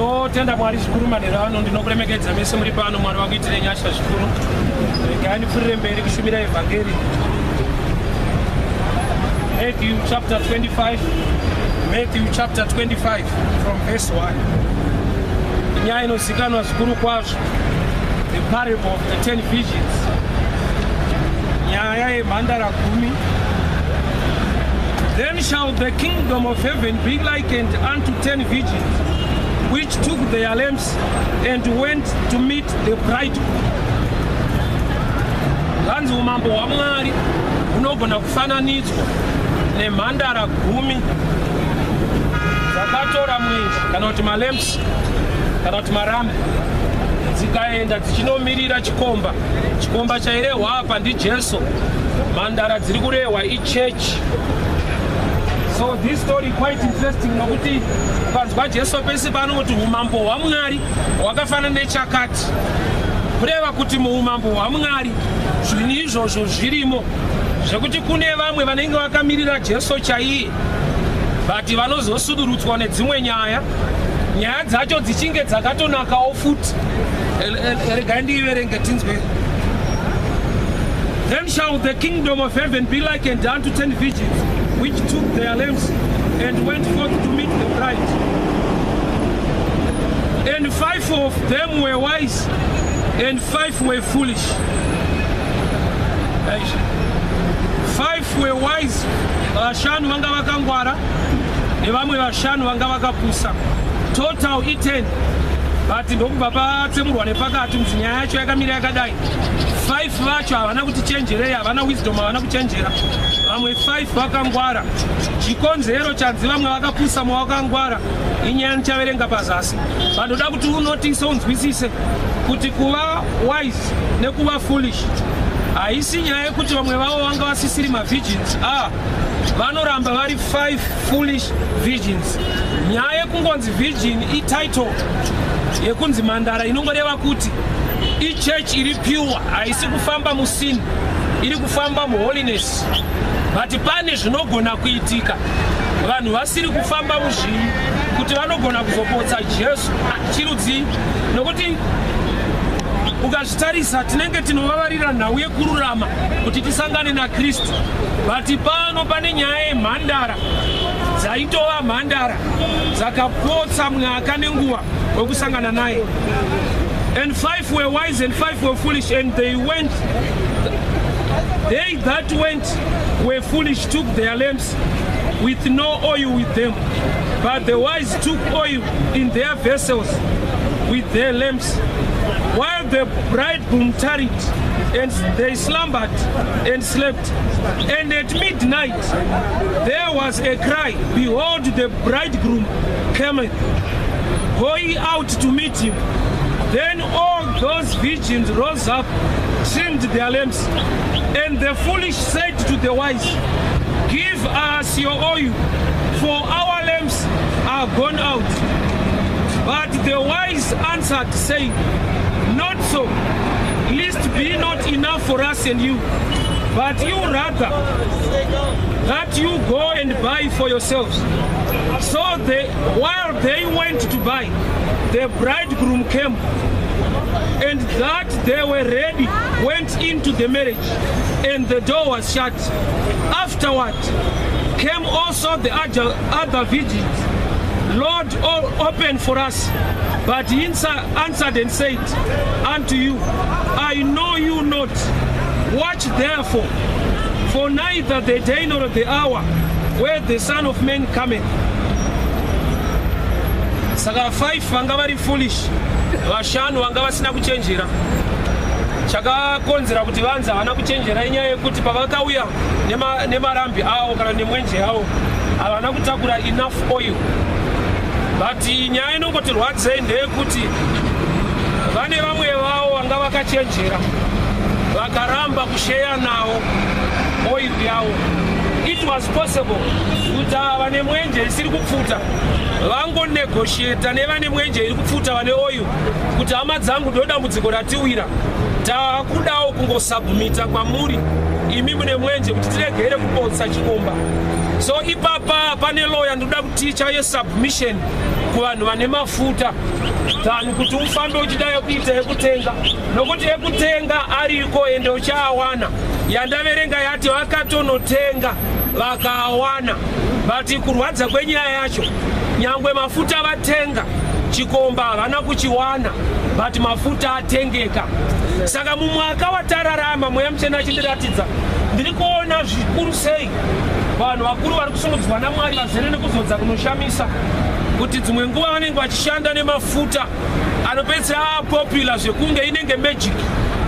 Ndinotenda Mwari zvikuru manheru ano. Ndinokuremekedza mese muri pano. Mwari vakuitire nyasha zvikuru. Regai ndipfuurire mberi kushumira evhangeri. Matthew chapter 25, Matthew chapter 25 from verse 1. Inyaya inozikanwa zvikuru kwazvo, the parable of the 10 virgins, nyaya yemhandara 10. Then shall the kingdom of heaven be likened unto 10 virgins which took their lamps and went to meet the bridegroom. Hanzi umambo hwaMwari hunogona kufananidzwa nemhandara 10 dzakatora mwenje, kana kuti malamps, kana kuti marambi, dzikaenda dzichinomirira chikomba. Chikomba chairehwa apa ndiJesu. Mhandara dziri kurehwa ichechi. So this story quite interesting, nokuti ukanzwa Jesu pese paanoti umambo hwaMwari hwakafanana nechakati, kureva kuti muumambo hwaMwari zvinhu izvozvo zvirimo, zvekuti kune vamwe vanenge vakamirira Jesu chaiye, but vanozosudurutswa nedzimwe nyaya, nyaya dzacho dzichinge dzakatonakawo futi. Regai ndiiverenge tinzwe. Then shall the kingdom of heaven be likened unto 10 virgins which took their lamps and went forth to meet the bride. And five of them were wise and five were foolish. Eish. Five were wise, vashanu vanga vakangwara, nevamwe vashanu vanga vakapusa. Total i10, but ndokubva patsemurwa nepakati kuti nyaya yacho yakamira yakadai: 5 vacho havana kuti chenjerei, havana wisdom, havana kuchenjera. Vamwe 5 vakangwara. Chikonzero chanzi vamwe vakapusa, mwe vakangwara, inyaya ndichaverenga pazasi. Vandoda kuti unotise, unzwisise kuti kuva wise nekuva foolish haisi nyaya yekuti vamwe vavo vanga vasisiri mavirgins. Ah, vanoramba vari 5 foolish virgins. Nyaya yekungonzi virgin ititle yekunzi mhandara, inongoreva kuti ichurch iri pure, haisi kufamba musin, iri kufamba muholiness. But pane zvinogona kuitika vanhu vasiri kufamba muzvivi, kuti vanogona kuzopotsa Jesu. Chirudzii? Nokuti ukazvitarisa, tinenge tinovavarira nhau yekururama kuti tisangane naKristu, but pano pane nyaya yemhandara dzaitova mhandara dzakapotsa mwaka nenguva wekusangana naye. And five were wise and five were foolish. And they went, they that went were foolish took their lamps with no oil with them, but the wise took oil in their vessels with their lamps. While the bridegroom tarried, and they slumbered and slept. And at midnight there was a cry, "Behold, the bridegroom cometh. Go ye out to meet him." Then all those virgins rose up, trimmed their lamps. And the foolish said to the wise, "Give us your oil, for our lamps are gone out." But the wise answered, saying, "Not so, lest be not enough for us and you, but you rather that you go and buy for yourselves." So while they went to buy, the bridegroom came, and that they were ready went into the marriage, and the door was shut. Afterward came also the other virgins. "Lord, open for us." But he answered and said unto you, "I know you not. Watch therefore, for neither the day nor the hour where the Son of Man cometh." Saka 5 vanga vari foolish, vashanu vanga vasina kuchenjera. Chakakonzera kuti vanzi havana kuchenjera inyaya yekuti pavakauya nemarambi avo kana nemwenje yavo, havana kutakura enough oil. But nyaya inongotirwadzei ndeyekuti vane vamwe vavo vanga vakachenjera vakaramba kusheya navo oil yavo. It was possible kuti ava nemwenje isiri kupfuta vangonegotiata nevane mwenje iri kupfuta, vane oil, kuti, "Hama dzangu, ndo dambudziko ratiwira, taakudawo kungosubmita kwamuri imi mune mwenje kuti tiregere kupotsa chikomba." So ipapa pane law yandinoda kuticha yesubmission. Kuvanhu vane mafuta than kuti ufambe uchida yekuita yekutenga, nokuti yekutenga ariko ende uchaawana. Yandaverenga yati vakatonotenga vakaawana, but kurwadza kwenyaya yacho, nyangwe mafuta vatenga, chikomba havana kuchiwana, but mafuta atengeka. Saka mumwaka watararama, Mweya Mutsvene achindiratidza, ndiri kuona zvikuru sei vanhu vakuru vari kusimudzwa naMwari, vazere nekuzodza kunoshamisa, kuti dzimwe nguva vanenge vachishanda nemafuta anopedzisira apopular zvekunge inenge magic,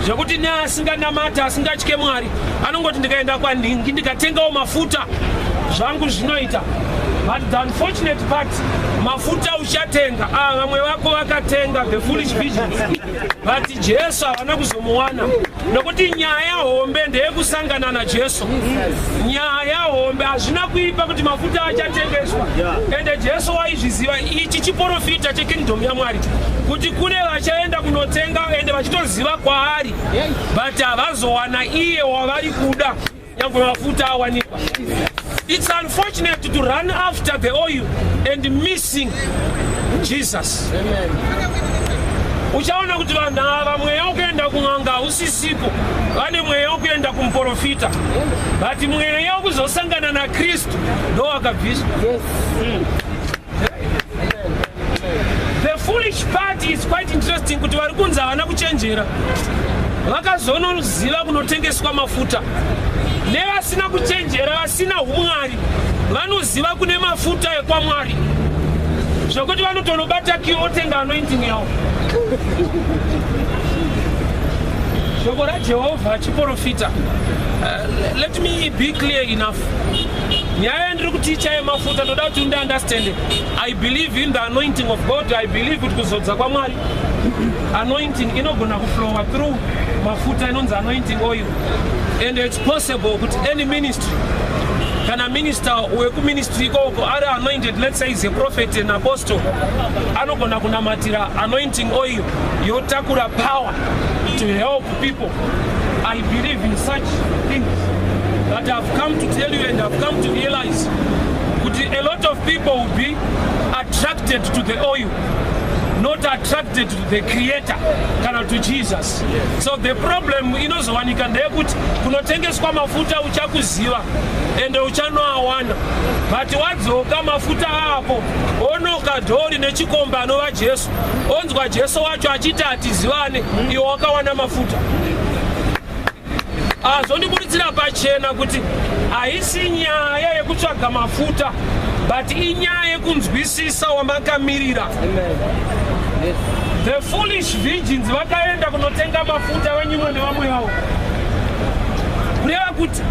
zvekuti neasinganamata, asingatye Mwari, anongoti, "Ndikaenda kwanhingi ndikatengawo mafuta, zvangu zvinoita." But the unfortunate part, mafuta uchatenga. Ah, vamwe vako vakatenga, the foolish virgins, but Jesu havana kuzomuwana, nokuti nyaya hombe ndeyekusangana naJesu. Nyaya hombe, hazvina kuipa kuti mafuta achatengeswa, ende Jesu waizviziva. Ichi chiprofita chekingdom yaMwari, kuti kune vachaenda kunotenga ende vachitoziva kwaari, but havazowana iye wavari kuda, nyangwe mafuta awanikwa. It's unfortunate to run after the oil and missing Jesus. Uchaona kuti vanhu ava, mweya wekuenda kun'anga hausisipo, vane mweya wekuenda kumuprofita, but mweya wekuzosangana naKristu ndo wakabviswa. The foolish part is quite interesting, kuti vari kunzi havana kuchenjera vakazonoziva kunotengeswa mafuta, nevasina kuchenjera, vasina umwari, vanoziva kune mafuta ekwaMwari, zvokuti vanotonobata queue votenga anointing yavo. Shoko raJehovha chiprofita. Let me be clear enough. Nyaya yandiri kuticha yemafuta, ndoda kuti undiunderstand. I believe in the anointing of God. I believe kuti kuzodza kwaMwari, anointing inogona kuflowa through mafuta inonzi anointing oil, and it's possible kuti any ministry, kana minister wekuministry ikoko ari anointed, let's say is a prophet and apostle, anogona kunamatira anointing oil yotakura power to help people. I believe in such things, but I've come to tell you and I've come to realize kuti a lot of people will be attracted to the oil, not attracted to the creator kana to Jesus. So the problem inozowanika ndeyekuti kunotengeswa mafuta uchakuziva ende uchanoawana, but wadzoka mafuta apo, onoka dhori nechikomba anova Jesu, onzwa Jesu wacho achiti, "Hatizivane." Iwe wakawana mafuta. Azondiburitsira pachena kuti haisi nyaya yekutsvaga mafuta, but inyaya yekunzwisisa wamakamirira. The foolish virgins vakaenda kunotenga mafuta vanyimwe nevamwe vavo, kureva kuti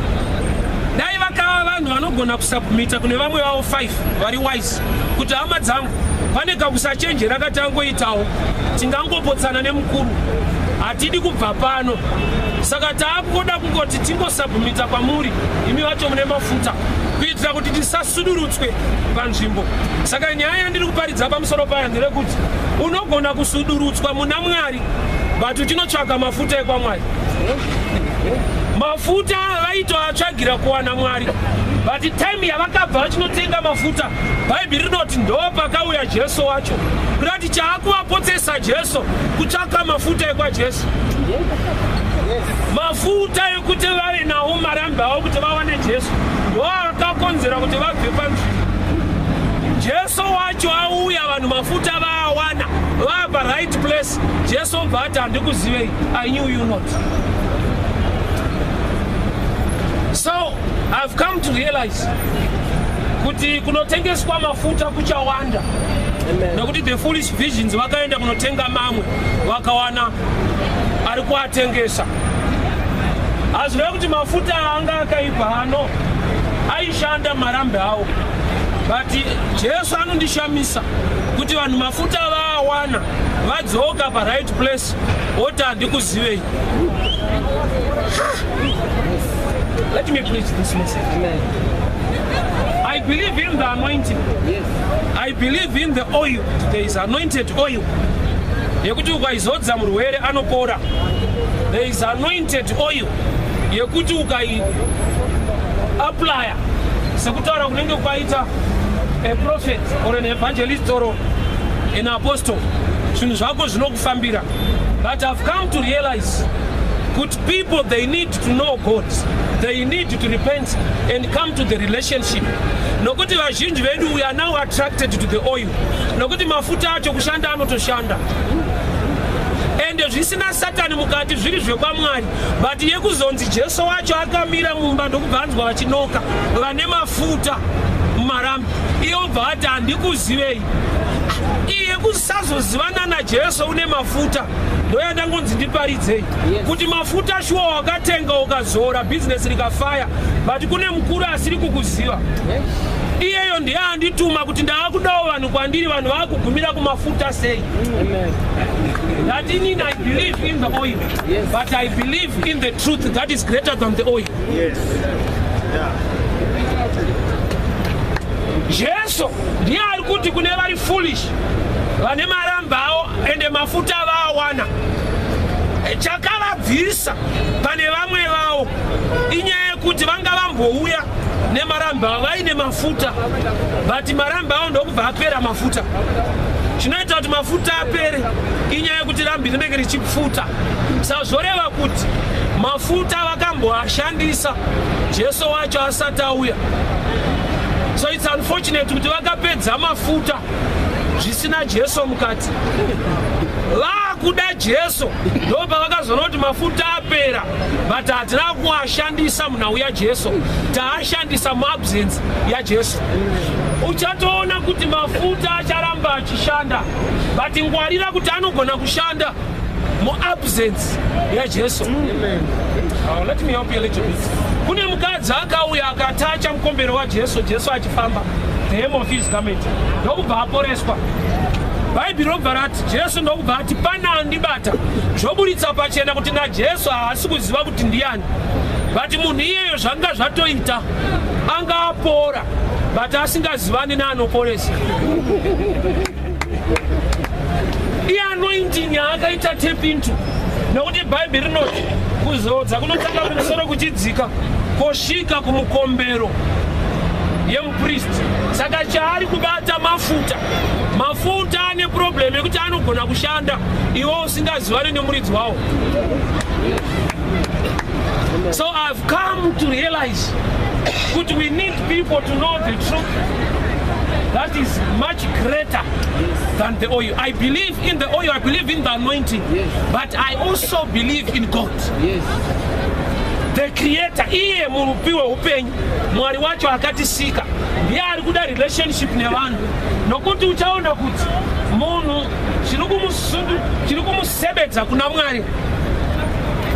dai vakava vanhu vanogona kusubmita kune vamwe vavo 5 vari wise, kuti, "Hama dzangu, pane kakusachenjera katangoitawo, tingangopotsana nemukuru, hatidi kubva pano, saka taakungoda kungoti tingosubmita kwamuri imi vacho mune mafuta, kuitira kuti tisasudurutswe panzvimbo." Saka nyaya yandiri kuparidza pamusoro payo nderekuti unogona kusudurutswa muna Mwari, but uchinotsvaga mafuta ekwaMwari. Mafuta vaitoatsvagira kuwana Mwari, but time yavakabva vachinotenga mafuta, Bhaibheri rinoti ndo pakauya Jesu wacho, kuda kuti chaakuvapotsesa Jesu kutsvaka mafuta ekwaJesu, mafuta ekuti vave nawo marambi avo kuti vawane Jesu, ndo akakonzera kuti vabve panzvimbo. Jesu wacho auya, vanhu mafuta vaawana, vapa right place, Jesu obva ati, "Handikuzivei, I knew you not." So I've come to realize kuti kunotengeswa mafuta kuchawanda, nekuti the foolish virgins vakaenda kunotenga mamwe, vakawana ari kuatengesa. Hazvireva kuti mafuta anga akaipa, ano aishanda marambi avo, but Jesu anondishamisa kuti vanhu mafuta vaawana, vadzoka paright place, oti, "Handikuzivei." Let me preach this message. I believe in the anointing. I believe in the oil. There is anointed oil yekuti ukaizodza murwere anopora. There is anointed oil yekuti ukaiapplya, sekutaura kunenge kwaita a prophet or an evangelist or an apostle, zvinhu zvako zvinokufambira. But I've come to realize kuti people, they need to know God, they need to repent and come to the relationship, nokuti vazhinji vedu, we are now attracted to the oil, nokuti mafuta acho kushanda anotoshanda, ende zvisina Satani mukati, zviri zvekwamwari. But yekuzonzi Jesu wacho akamira mumba, ndokubva anzwa vachinoka vane mafuta mumarambi, iye obva ati, "Handikuzivei." Iye kusazozivana naJesu une mafuta, ndoyandangonzi ndiparidzei kuti mafuta shuwa wakatenga, ukazora, bhizinesi rikafaya, but kune mukuru asiri kukuziva. Iyeyo ndiye andituma kuti ndaakudawo vanhu kwandiri. Vanhu vaakugumira kumafuta sei? That inini I believe in the oil, but I believe in the truth that is greater than the oil. Jesu ndiye ari kuti kune vari foolish vane maramba avo ende mafuta vaawana, chakavabvisa pane vamwe vavo inyaya yekuti vanga vambouya nemaramba avo vaine mafuta, but maramba avo ndokubva apera mafuta. Chinoita kuti mafuta apere inyaya yekuti rambi rinenge richipfuta. Saka zvoreva kuti mafuta vakamboashandisa Jesu wacho asati auya. So it's unfortunate kuti vakapedza mafuta zvisina Jesu mukati. Vaakuda Jesu, ndo pavakazoona kuti mafuta apera, but hatina kuashandisa munhau yaJesu, taashandisa muabsence yaJesu. Uchatoona kuti mafuta acharamba achishanda, but ngwarira kuti anogona kushanda muabsence yaJesu. Let me help you a little bit. Kune mukadzi akauya akatacha mukombero waJesu, Jesu achifamba, the hem of his garment, ndokubva aporeswa. Bhaibheri robva rati Jesu ndokubva ati, "Pana andibata." Zvoburitsa pachena kuti naJesu haasi kuziva kuti ndiani, but munhu iyeyo zvanga zvatoita anga apora, but asingazivani neanoporesa. Iye anointing yaakaita tap into, nekuti Bhaibheri rinoti kuzodza kunotanga kumusoro kuchidzika kosvika kumukombero yemupristi. Saka chaari kubata mafuta. Mafuta ane problem yekuti anogona kushanda iwe usingazivani nemuridzi wawo. So I've come to realize kuti we need people to know the truth that is much greater than the oil. I believe in the oil, I believe in the anointing, but I also believe in God, the creator, iye mupi weupenyu. Mwari wacho akatisika ndiye ari kuda relationship nevanhu, nokuti uchaona kuti munhu chiri kumusebedza kuna Mwari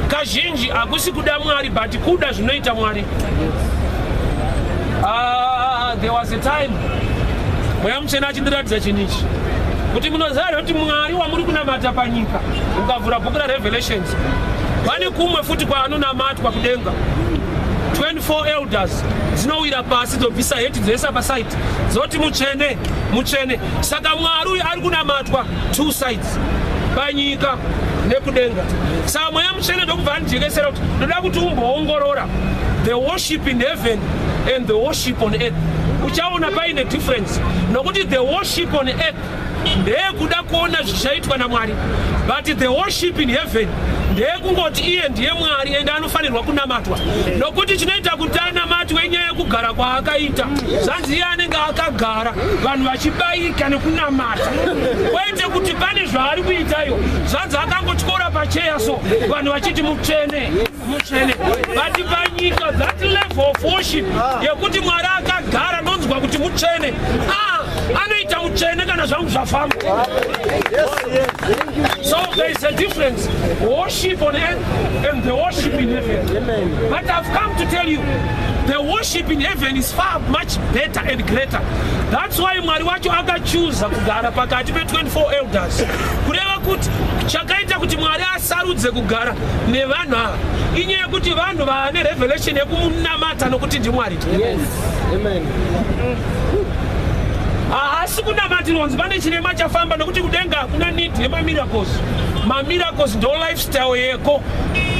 kazhinji hakusi kuda Mwari, but kuda zvinoita Mwari. Ah, there was a time Mweya Mutsvene achindiratidza chinhu ichi, kuti munoziva here kuti Mwari wamuri kunamata panyika, ukavhura bhuku raRevelations, pane kumwe futi kwaanonamatwa kudenga? 24 elders dzinowira pasi, dzobvisa heti, dzoisa paside, dzoti, "Mutsvene, mutsvene." Saka Mwari uyu ari kunamatwa two sides, panyika nekudenga. Saka Mweya Mutsvene ndokubva andijekesera kuti ndoda kuti umboongorora the worship in heaven and the worship on earth. Uchaona paine difference, nokuti the worship on earth ndeyekuda kuona zvichaitwa naMwari, but the worship in heaven ndeyekungoti iye ndiye Mwari ende anofanirwa kunamatwa, nokuti chinoita kuti anamatwe inyaya yekugara kwaakaita. Zvanzi iye anenge akagara, vanhu vachibayika nekunamata, kwete kuti pane zvaari kuitayo. Zvanzi akangotyora pacheya, so vanhu vachiti, "Mutsvene, mutsvene." But panyika, that level of worship yekuti Mwari akagara, ndonzwa kuti mutsvene, ah, anoita mutsvene kana zvangu zvafamba. So there is a difference, worship on earth and the worship in heaven. But I've come to tell you the worship in heaven is far much better and greater. That's why Mwari wacho akachuza kugara pakati pe24 elders, kureva kuti chakaita kuti Mwari asarudze kugara nevanhu ava inyaya yekuti vanhu vaane revelation yekumunamata, nokuti ndiMwari. Yes. Amen. Haasi kunamatirwa nzi pane chirema chafamba, nokuti kudenga hakuna need yemamiracles. Mamiracles ndo lifestyle yeko.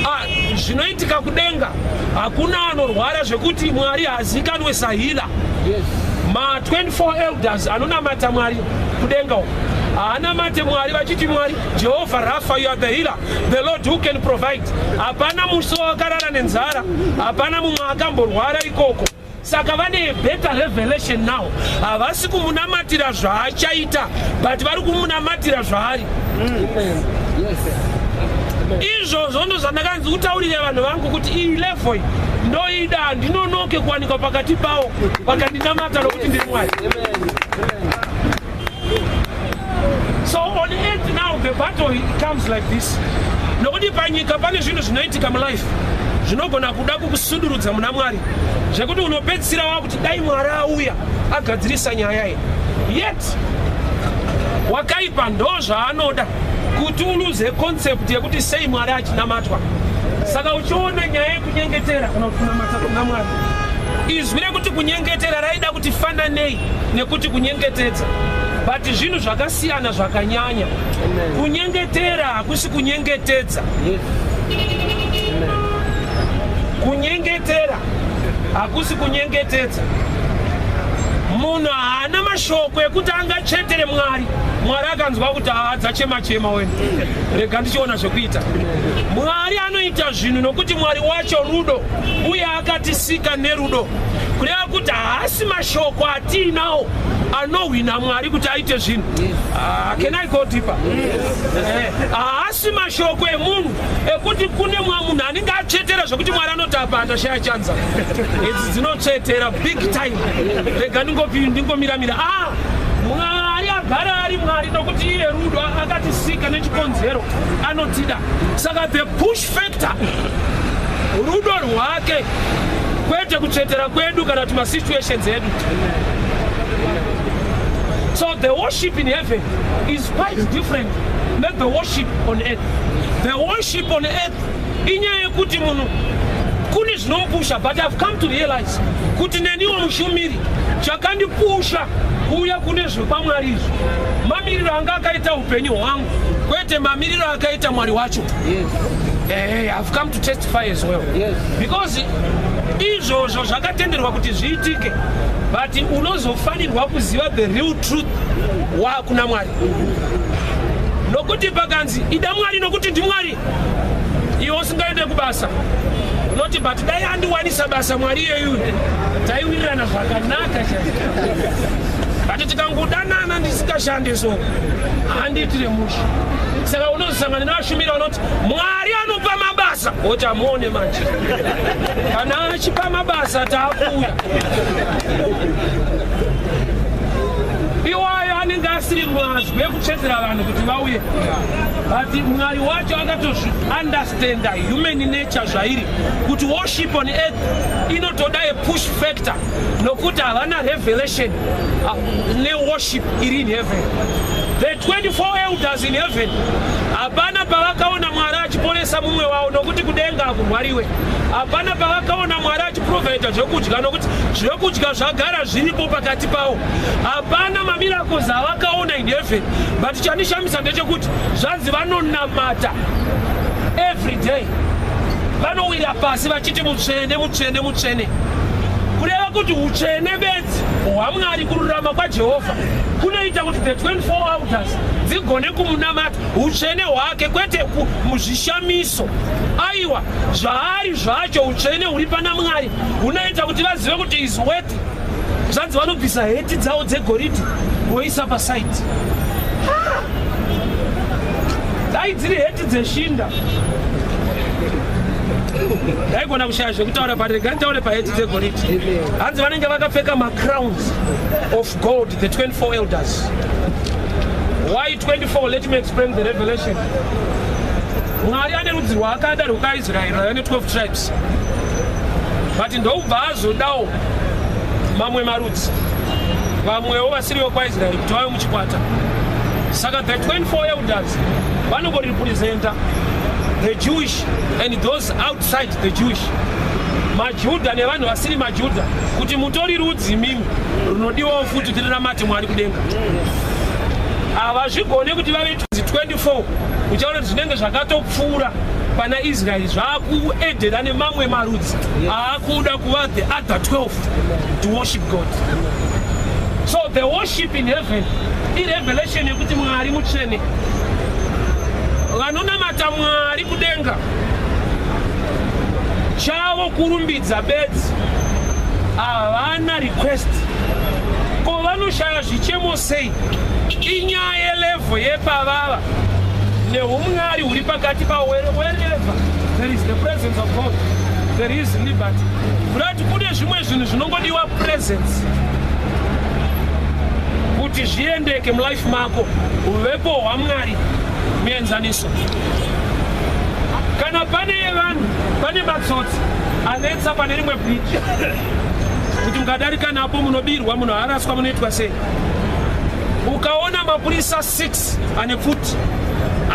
Ah, zvinoitika kudenga, hakuna anorwara zvekuti Mwari hazikanwe sahealer. Ma24 elders anonamata Mwari kudenga uko. Haanamate Mwari vachiti, "Mwari Jehovha Rafa, you are the healer, the Lord who can provide." Hapana musi wakarara nenzara, hapana mumwe akamborwara ikoko. Saka vane better revelation now. Havasi kumunamatira zvaachaita, but vari kumunamatira zvaari. Izvozvo ndo zvandakanzi utaurire vanhu vangu kuti iyi level ndoida, handinonoke kuwanikwa pakati pavo vakandinamata, nokuti ndiri Mwari. So on earth now, the battle comes like this, nokuti panyika pane zvinhu zvinoitika mulife zvinogona kuda kukusudurudza muna Mwari, zvekuti unopedzisira wakuti dai Mwari auya agadzirisa nyaya iyi. Yet wakaipa ndo zvaanoda, kuti uluze concept yekuti sei Mwari achinamatwa. Saka uchiona nyaya yekunyengetera kana kuti kunamata kuna Mwari, izwi rekuti kunyengetera raida kuti fananei nekuti kunyengetedza, but zvinhu zvakasiyana zvakanyanya. Kunyengetera hakusi kunyengetedza. Kunyengetera hakusi kunyengetedza. Munhu haana mashoko ekuti angachetere Mwari, Mwari akanzwa kuti haadzachema chema wenu, rega ndichiona zvekuita. Mwari anoita zvinhu nokuti Mwari wacho rudo, uye akatisika nerudo, kureva kuti haasi mashoko atiinawo anohwina Mwari kuti aite zvinhu. Ah, can I go deeper? Haasi mashoko emunhu ekuti kune mumwe munhu anenge atsvetera zvekuti Mwari anoti, "Apa ndashaya chanza, idzi dzinotsvetera big time, rega ndingomiramira." Ah, Mwari agara ari Mwari, nokuti iye rudo, akatisika nechikonzero, anotida. Saka the push factor rudo rwake, kwete kutsvetera kwedu kana kuti masituations edu. So the worship in heaven is quite different than the worship on earth. The worship on earth inyaya yekuti munhu kune zvinomupusha, but I've come to realize kuti neniwo mushumiri, chakandipusha kuuya kune zvekwamwari izvi mamiriro anga akaita upenyu hwangu, kwete mamiriro akaita Mwari wacho. I've come to testify as well. Because izvozvo zvakatenderwa kuti zviitike, but unozofanirwa kuziva the real truth waakuna Mwari, nokuti pakanzi ida Mwari nokuti ndiMwari, iwe usingaende kubasa unoti, "But dai andiwanisa basa Mwari iyeyu, taiwirirana zvakanaka chaizvo, but tikangodanana ndisingashande, so handiitire mushe." Saka unozosangana nevashumiri vanoti Mwari anopa mabasa, woti amuone manje kana achipa mabasa taakuuya. Iwayo anenge asiri mazwi ekutsvedzera vanhu kuti vauye, but Mwari wacho akatozviunderstanda human nature zvairi, kuti worship on earth inotoda a push factor, nokuti havana revelation neworship iri in heaven. The 24 elders in heaven, hapana pavakaona Mwari achiporesa mumwe wavo, nokuti kudenga hakurwariwe. Hapana pavakaona Mwari achiprovhaidha zvekudya, nokuti zvekudya zvagara zviripo pakati pavo. Hapana mamiracles avakaona in heaven, but chandishamisa ndechekuti zvanzi vanonamata every day, vanowira pasi vachiti, "Mutsvene, mutsvene, mutsvene," kureva kuti utsvene bedzi hwaMwari, kururama kwaJehovha kunoita kuti the 24 elders dzigone kumunamata, utsvene hwake, kwete muzvishamiso. Aiwa, zvaari zvacho, utsvene huri pana Mwari hunoita kuti vazive kuti is worthy. Zvanzi vanobvisa heti dzavo dzegoridhe voisa paside. Dai dziri heti dzeshinda ndaigona kushaya zvekutaura, but rega nditaure paheti dzegoridhe. Hanzi vanenge vakapfeka macrowns of gold, the 24 elders. Why 24? Let me explain the revelation. Mwari ane rudzi rwaakada rwekaIsraeri, raiva ne12 tribes, but ndobva azodawo mamwe marudzi, vamwewo vasiri vekwaIsraeri, kuti vave muchikwata. Saka the 24 elders vanongorepresenta the Jewish and those outside the Jewish, maJudha nevanhu vasiri maJudha, kuti mutori rudzi mimi runodiwawo futi kuti rinamate Mwari kudenga. Havazvigone kuti vave 24. Uchaona kuti zvinenge zvakatopfuura pana Israeri, zvaakuedhera nemamwe marudzi aakuda kuva the other 12 to worship God. So the worship in heaven Irevelation yekuti Mwari mutsvene. Vanonamata Mwari kudenga chavo kurumbidza bedzi, havana request. Ko vanoshaya zvichemo sei? Inyaya yelevel yepavava neumwari huri pakati pa. Wherever there is the presence of God, there is liberty. Kuda kuti kune zvimwe zvinhu zvinongodiwa presence kuti zviendeke mulife mako, uvepo hwaMwari. Muenzaniso, kana pane vanhu, pane matsotsi anetsa pane rimwe bridge, kuti mukadarika napo munobirwa, munoharaswa, munoitwa sei. Ukaona mapurisa 6 ane pfuti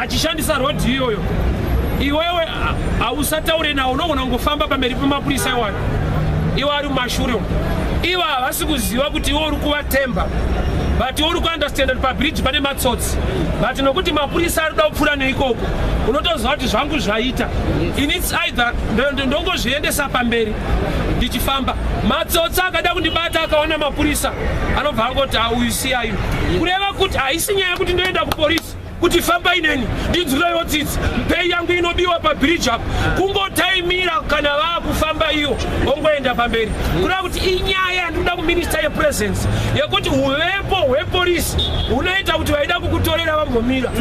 achishandisa rodhi iyoyo, iwewe hausataure nawo. Unogona kungofamba pamberi pemapurisa iwayo, iwo ari mumashure umu. Ivo havasi kuziva kuti iwe uri kuvatemba, but iwe uri kuunderstanda kuti pabridge pane matsotsi. But nokuti mapurisa ari kuda kupfuura neikoko, unotoziva kuti zvangu zvaita ini. It's either ndongozviendesa pamberi ndichifamba. Matsotsi akada kundibata, akaona mapurisa, anobva angoti, "Auyu siyayo." Kureva kuti haisi nyaya yekuti ndoenda kupolisi kuti, "Fambai neni, ndinzwireiwo tsitsi, pay yangu inobiwa pabridge apo." Kungotaimira kana vaakufamba, iyo ongoenda pamberi. Kureva kuti inyaya yandinoda kuminister yepresence, yekuti uvepo hwepolisi hunoita kuti vaida kukutorera vambomira.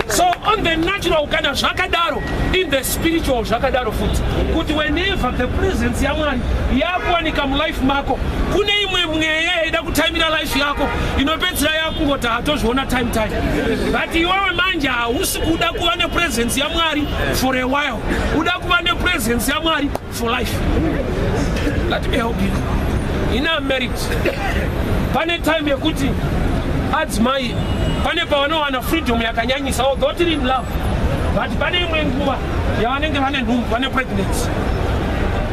So on the natural kana zvakadaro, in the spiritual zvakadaro futi, kuti whenever the presence yaMwari yakuwanika mulife mako, kune imwe mweya yaida kutaimira life yako inopedzisira yakungoti, "Hatozviona time time." But iwewe manje hausi kuda kuva nepresence yaMwari for a while, uda kuva nepresence yaMwari for life. Let me help you. In marriage pane time yekuti adzimai pane pavanowana freedom yakanyanyisa, although tiri in love. But pane imwe nguva yavanenge vane nhumbu, vane pregnancy,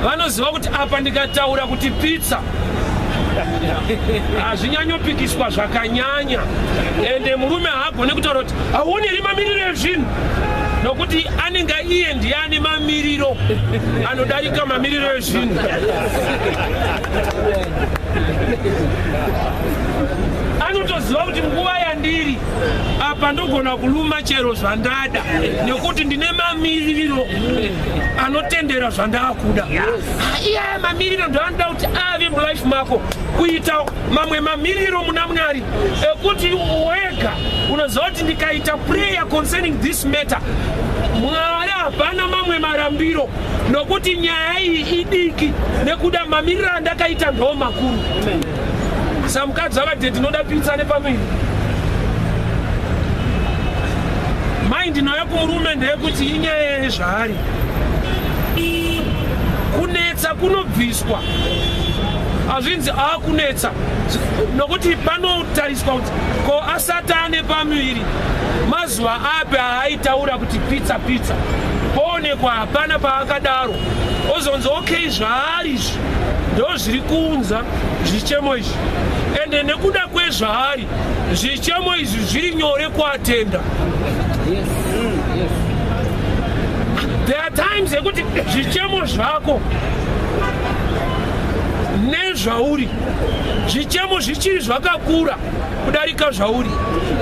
vanoziva kuti apa ndikataura kuti pizza, hazvinyanyopikiswa zvakanyanya. Ende murume haagoni kutaura kuti, "Hauoneri mamiriro ezvinhu?" nokuti anenge iye ndiye ane mamiriro anodarika mamiriro ezvinhu. Anotoziva kuti nguva yandiri apa ndogona kuluma chero zvandada, nekuti ndine mamiriro anotendera zvandaakuda. Iyaya mamiriro ndoanoda kuti ave mulife mako, kuita mamwe mamiriro muna Mwari ekuti wega unoziva kuti ndikaita prayer concerning this matter, Mwari hapana mamwe marambiro, nokuti nyaya iyi idiki nekuda mamiriro andakaita ndo makuru. Samukadzi akati, "Tinoda pizza nepamiri." Mind noya kumurume ndeyekuti inyaya yezvaari kunetsa kunobviswa. Hazvinzi aakunetsa, nokuti panotariswa kuti ko asati ane pamuviri mazuva api aaitaura kuti pizza pizza. Poonekwa hapana paakadaro, ozonzi, "Okay, zvaari izvi ndo zviri kuunza zvichemo izvi." Ende nekuda kwezvaari, zvichemo izvi zviri nyore kuatenda. There are times yekuti zvichemo zvako nezvauri, zvichemo zvichiri zvakakura kudarika zvauri.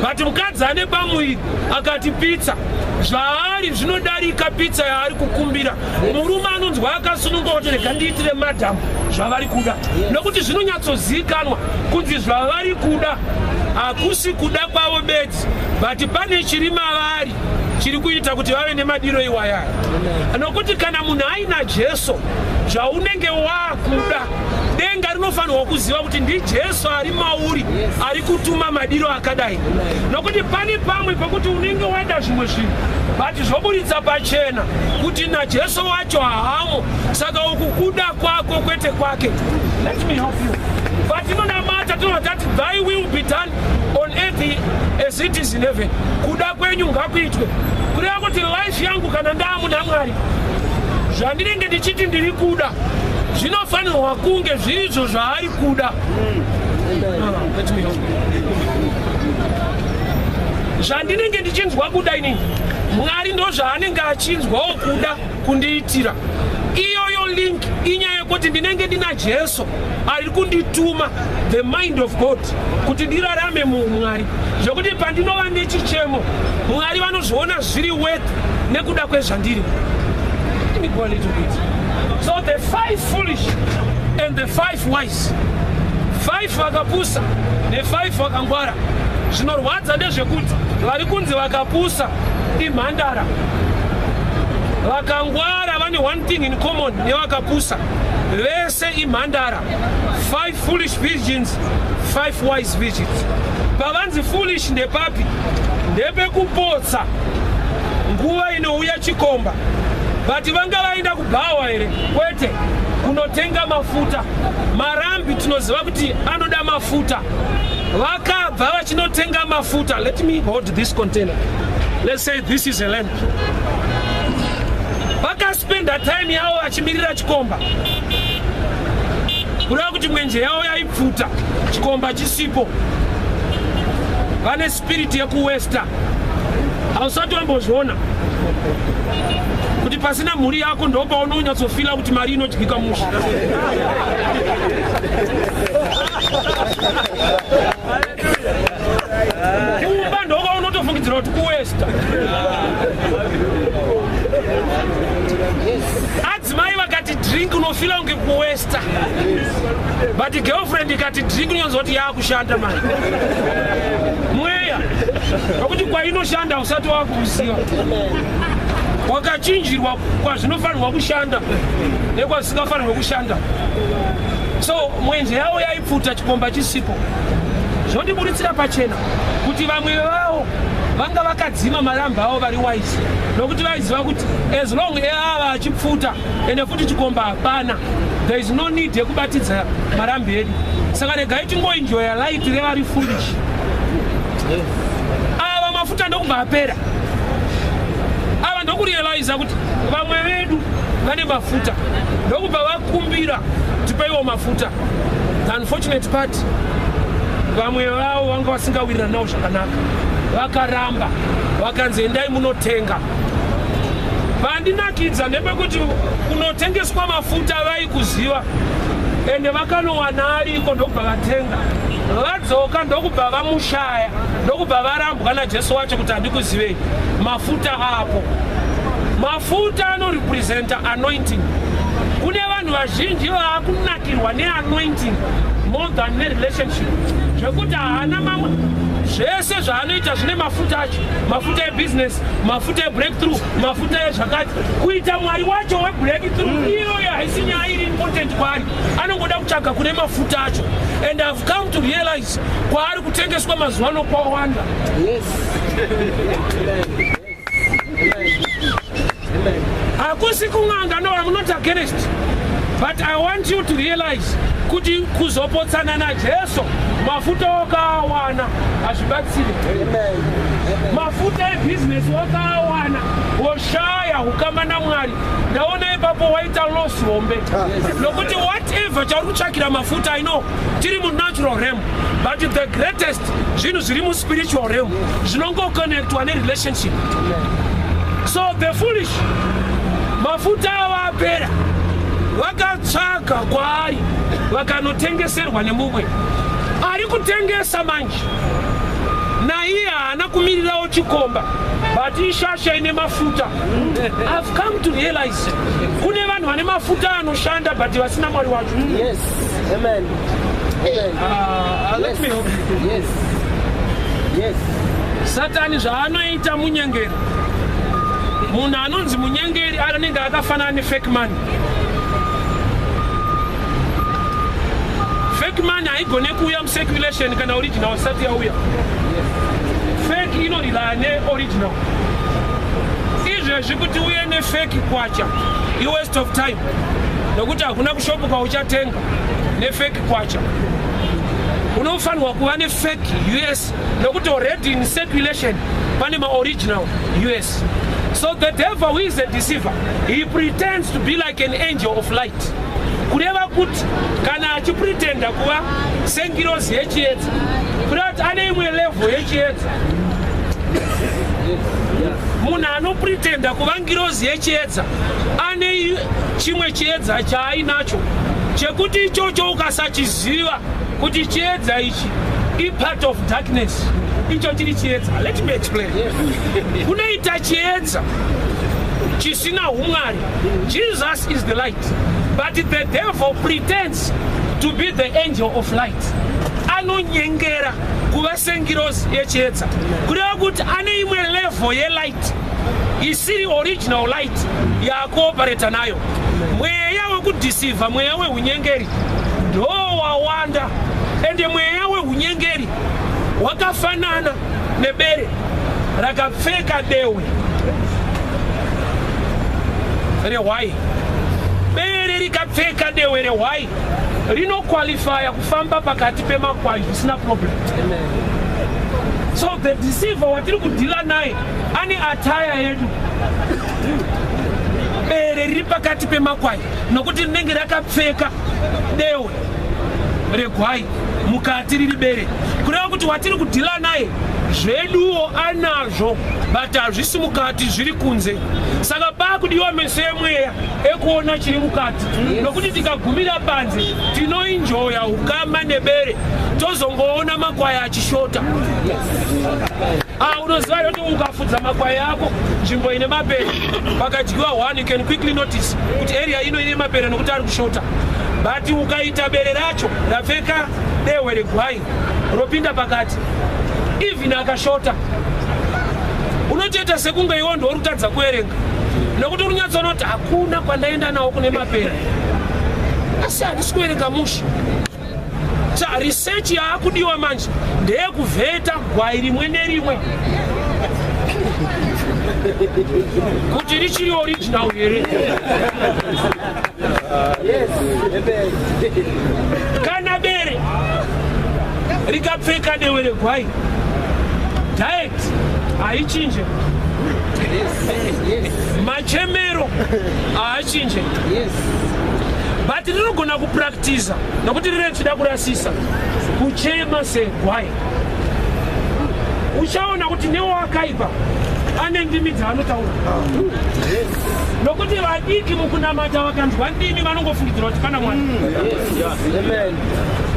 But mukadzi ane pamuviri akati pizza, zvaari zvinodarika pizza yaari kukumbira. Murume anonzwa akasununga kuti, "Rega ndiitire madhamu zvavari kuda," nokuti zvinonyatsozivikanwa kunzi zvavari kuda hakusi kuda kwavo bedzi, but pane chiri mavari chiri kuita kuti vave nemadiro iwayaya. Nokuti kana munhu aina Jesu, zvaunenge waakuda, denga rinofanirwa kuziva kuti ndiJesu ari mauri ari kutuma madiro akadai. Nokuti pane pamwe pekuti unenge wada zvimwe zvinhu, but zvoburitsa pachena kuti naJesu wacho haamo. Saka uku kuda kwako, kwete kwake. Let me help you. Patinonamata tinobva tati, "Thy will be done on earth as it is in heaven." Kuda kwenyu ngakuitwe. Kureva kuti life yangu kana ndaamuna Mwari, zvandinenge ndichiti ndiri kuda zvinofanirwa kunge zvirizvo zvaari kuda. Ah, let me help you. Zvandinenge ndichinzwa kuda inini, Mwari ndo zvaanenge achinzwawo kuda kundiitira. Iyoyo link Inyaya yekuti ndinenge ndina Jesu ari kundituma, the mind of God, kuti ndirarame muumwari, zvekuti pandinova nechichemo, Mwari vanozviona zviri worth nekuda kwezvandiri. Let me go a little bit. So the five foolish and the five wise, five vakapusa nefive vakangwara. Zvinorwadza ndezvekuti vari kunzi vakapusa imhandara. Vakangwara vane one thing in common nevakapusa vese, imhandara. Five foolish virgins, five wise virgins. Pavanzi foolish ndepapi? Ndepekupotsa nguva inouya chikomba. But vanga vaenda kubhawa here? Kwete, kunotenga mafuta. Marambi tinoziva kuti anoda mafuta. Vakabva vachinotenga mafuta. Let me hold this container. Let's say this is a lamp. Vakaspenda time yavo vachimirira chikomba, kureva kuti mwenje yavo yaipfuta chikomba chisipo. Vane spirit yekuwaster. Hausati wambozviona kuti pasina mhuri yako ndo paunonyatsofeela kuti mari inodyika musha? Kumba ndokaunotofungidzira kuti kuwaster. Adzimai vakati drink, unofeela kunge kuwaster, but girlfriend ikati drink, unonzwa kuti yaakushanda mari. Mweya nokuti kwainoshanda usati wakuuziva, wakachinjirwa kwazvinofanirwa kushanda nekwazvisingafanirwa kushanda. So mwenje yavo yaipfuta chikomba chisipo. Zvinondiburitsira pachena kuti vamwe vavo vanga vakadzima marambi avo vari wise, nokuti vaiziva kuti as long ava achipfuta, ende futi chikomba hapana, there is no need yekubatidza marambi edu. Saka regai tingoenjoya light revari foolish ava. Mafuta ndokubva apera. Ava ndokurealiza kuti vamwe vedu vane mafuta, ndokubva vakumbira, "Tipeiwo mafuta." The unfortunate part, vamwe vavo vanga vasingawirirana navo zvakanaka, vakaramba, vakanzi, "Endai munotenga." Vandinakidza ndepekuti kunotengeswa mafuta vaikuziva, ende vakanowana ariko, ndokubva vatenga. Vadzoka, ndokubva vamushaya, ndokubva varambwa naJesu wacho kuti, "Handikuzivei." Mafuta apo, mafuta anorepresenta anointing. Kune vanhu vazhinji vaakunakirwa neanointing more than nerelationship, zvekuti haana mamwe. Zvese zvaanoita zvine mafuta acho: mafuta ebusiness, mafuta ebreakthrough, mafuta ezvakati. Kuita Mwari wacho webreakthrough iyoyo haisi nyaya iri important kwaari. Anongoda kutsvaga kune mafuta acho. And I've come to realize kwaari kutengeswa mazuva ano kwawanda. Amen. Amen. Hakusi kun'anga. No, I'm not against, but I want you to realize kuti kuzopotsana naJesu, mafuta wakaawana, hazvibatsiri. Amen. Amen. Mafuta ebhizinesi wakaawana, woshaya ukama naMwari, ndaona ipapo waita loss hombe, nokuti whatever chauri kutsvakira mafuta, I know tiri munatural realm, but the greatest zvinhu zviri muspiritual realm zvinongoconnectwa nerelationship. So the foolish, mafuta avo apera, vakatsvaga kwaari, vakanotengeserwa nemumwe ari kutengesa. Manje naiye haana kumirirawo chikomba, but ishasha ine mafuta. I've come to realize kune vanhu vane mafuta anoshanda but vasina Mwari wacho. Yes. Amen. Amen. Let me help you. Satani zvaanoita, munyengeri. Munhu anonzi munyengeri anenge akafanana nefake money. Fake money haigone kuuya mucirculation kana original isati yauya. Fake inorelaya neoriginal. Izvezvi kuti uye nefake kwacha iwaste of time, nokuti hakuna kushopu kwauchatenga nefake kwacha. Unofanirwa kuva nefake US, nokuti already in circulation pane maoriginal US. So the devil, who is a deceiver, he pretends to be like an angel of light, kureva kuti kana achipretenda kuva sengirozi yechiedza, kureva kuti ane imwe level yechiedza. Munhu anopretenda kuva ngirozi yechiedza ane chimwe chiedza chaainacho chekuti ichocho ukasachiziva kuti chiedza ichi ipart of darkness, icho chiri chiedza. Let me explain. Kunoita chiedza chisina umwari. Jesus is the light, but the devil pretends to be the angel of light. Anonyengera kuva sengirozi yechiedza, kureva kuti ane imwe level yelight isiri original light yaakuoperata nayo. Mweya wekudeceiva, mweya weunyengeri ndo wawanda, ende mweya weunyengeri wakafanana nebere rakapfeka dehwe rehwai. Bere rikapfeka dehwe rehwai rinoqualifya kufamba pakati pemakwai zvisina problem. So the deceiver watiri kudeala naye ane attire yedu, bere riri pakati pemakwai, nokuti rinenge rakapfeka dehwe regwai, mukati riri bere. Kureva kuti watiri kudeala naye zveduwo anazvo, but hazvisi mukati, zviri kunze. Saka pakudiwa meso emweya ekuona chiri mukati, nokuti tikagumira panze tinoenjoya ukama nebere, tozongoona makwai achishota. Ah, unoziva kuti ukafudza makwai ako nzvimbo ine mapere, pakadyiwa one, you can quickly notice kuti area ino ine mapere nokuti ari kushota. But ukaita bere racho rapfeka dehwe regwai ropinda pakati, even akashota unotoita sekunge iwo ndouri kutadza kuverenga, nokuti uri kunyatsoona kuti hakuna kwandaenda nawo kune mapere, asi handisi kuverenga mushe. Sa research yaakudiwa manje ndeyekuvheta gwai rimwe nerimwe kuti richiri original here. Yes. Amen. Kana bere rikapfeka dehwe regwai, diet haichinje, machemero haachinje, but rinogona kupractisa nokuti rine richida kurasisa kuchema segwai. Uchaona kuti newakaipa ane ndimi dzaanotaura, nokuti vadiki mukunamata vakanzwa ndimi vanongofungidzira kuti pana Mwari. Amen.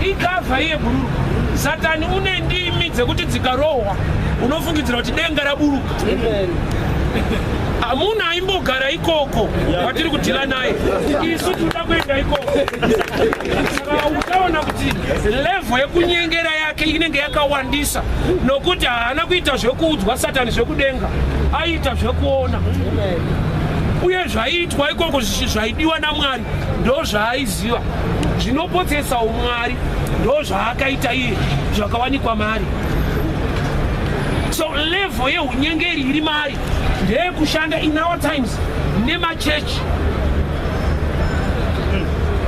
Icover iye bhururu. Satani une ndimi dzekuti dzikarohwa unofungidzira kuti denga raburuka. Amen. Hamuna aimbogara ikoko watiri kudeala naye, isu tinoda kuenda ikoko. Saka uchaona kuti level yekunyengera yake inenge yakawandisa, nokuti haana kuita zvekuudzwa Satani zvekudenga, aiita zvekuona. Amen. Uye zvaiitwa ikoko zvaidiwa naMwari ndo zvaaiziva, zvinopotsesa umwari ndo zvaakaita iye, zvakawanikwa maari. So level yeunyengeri iri maari ndeyekushanda in our times nemachechi.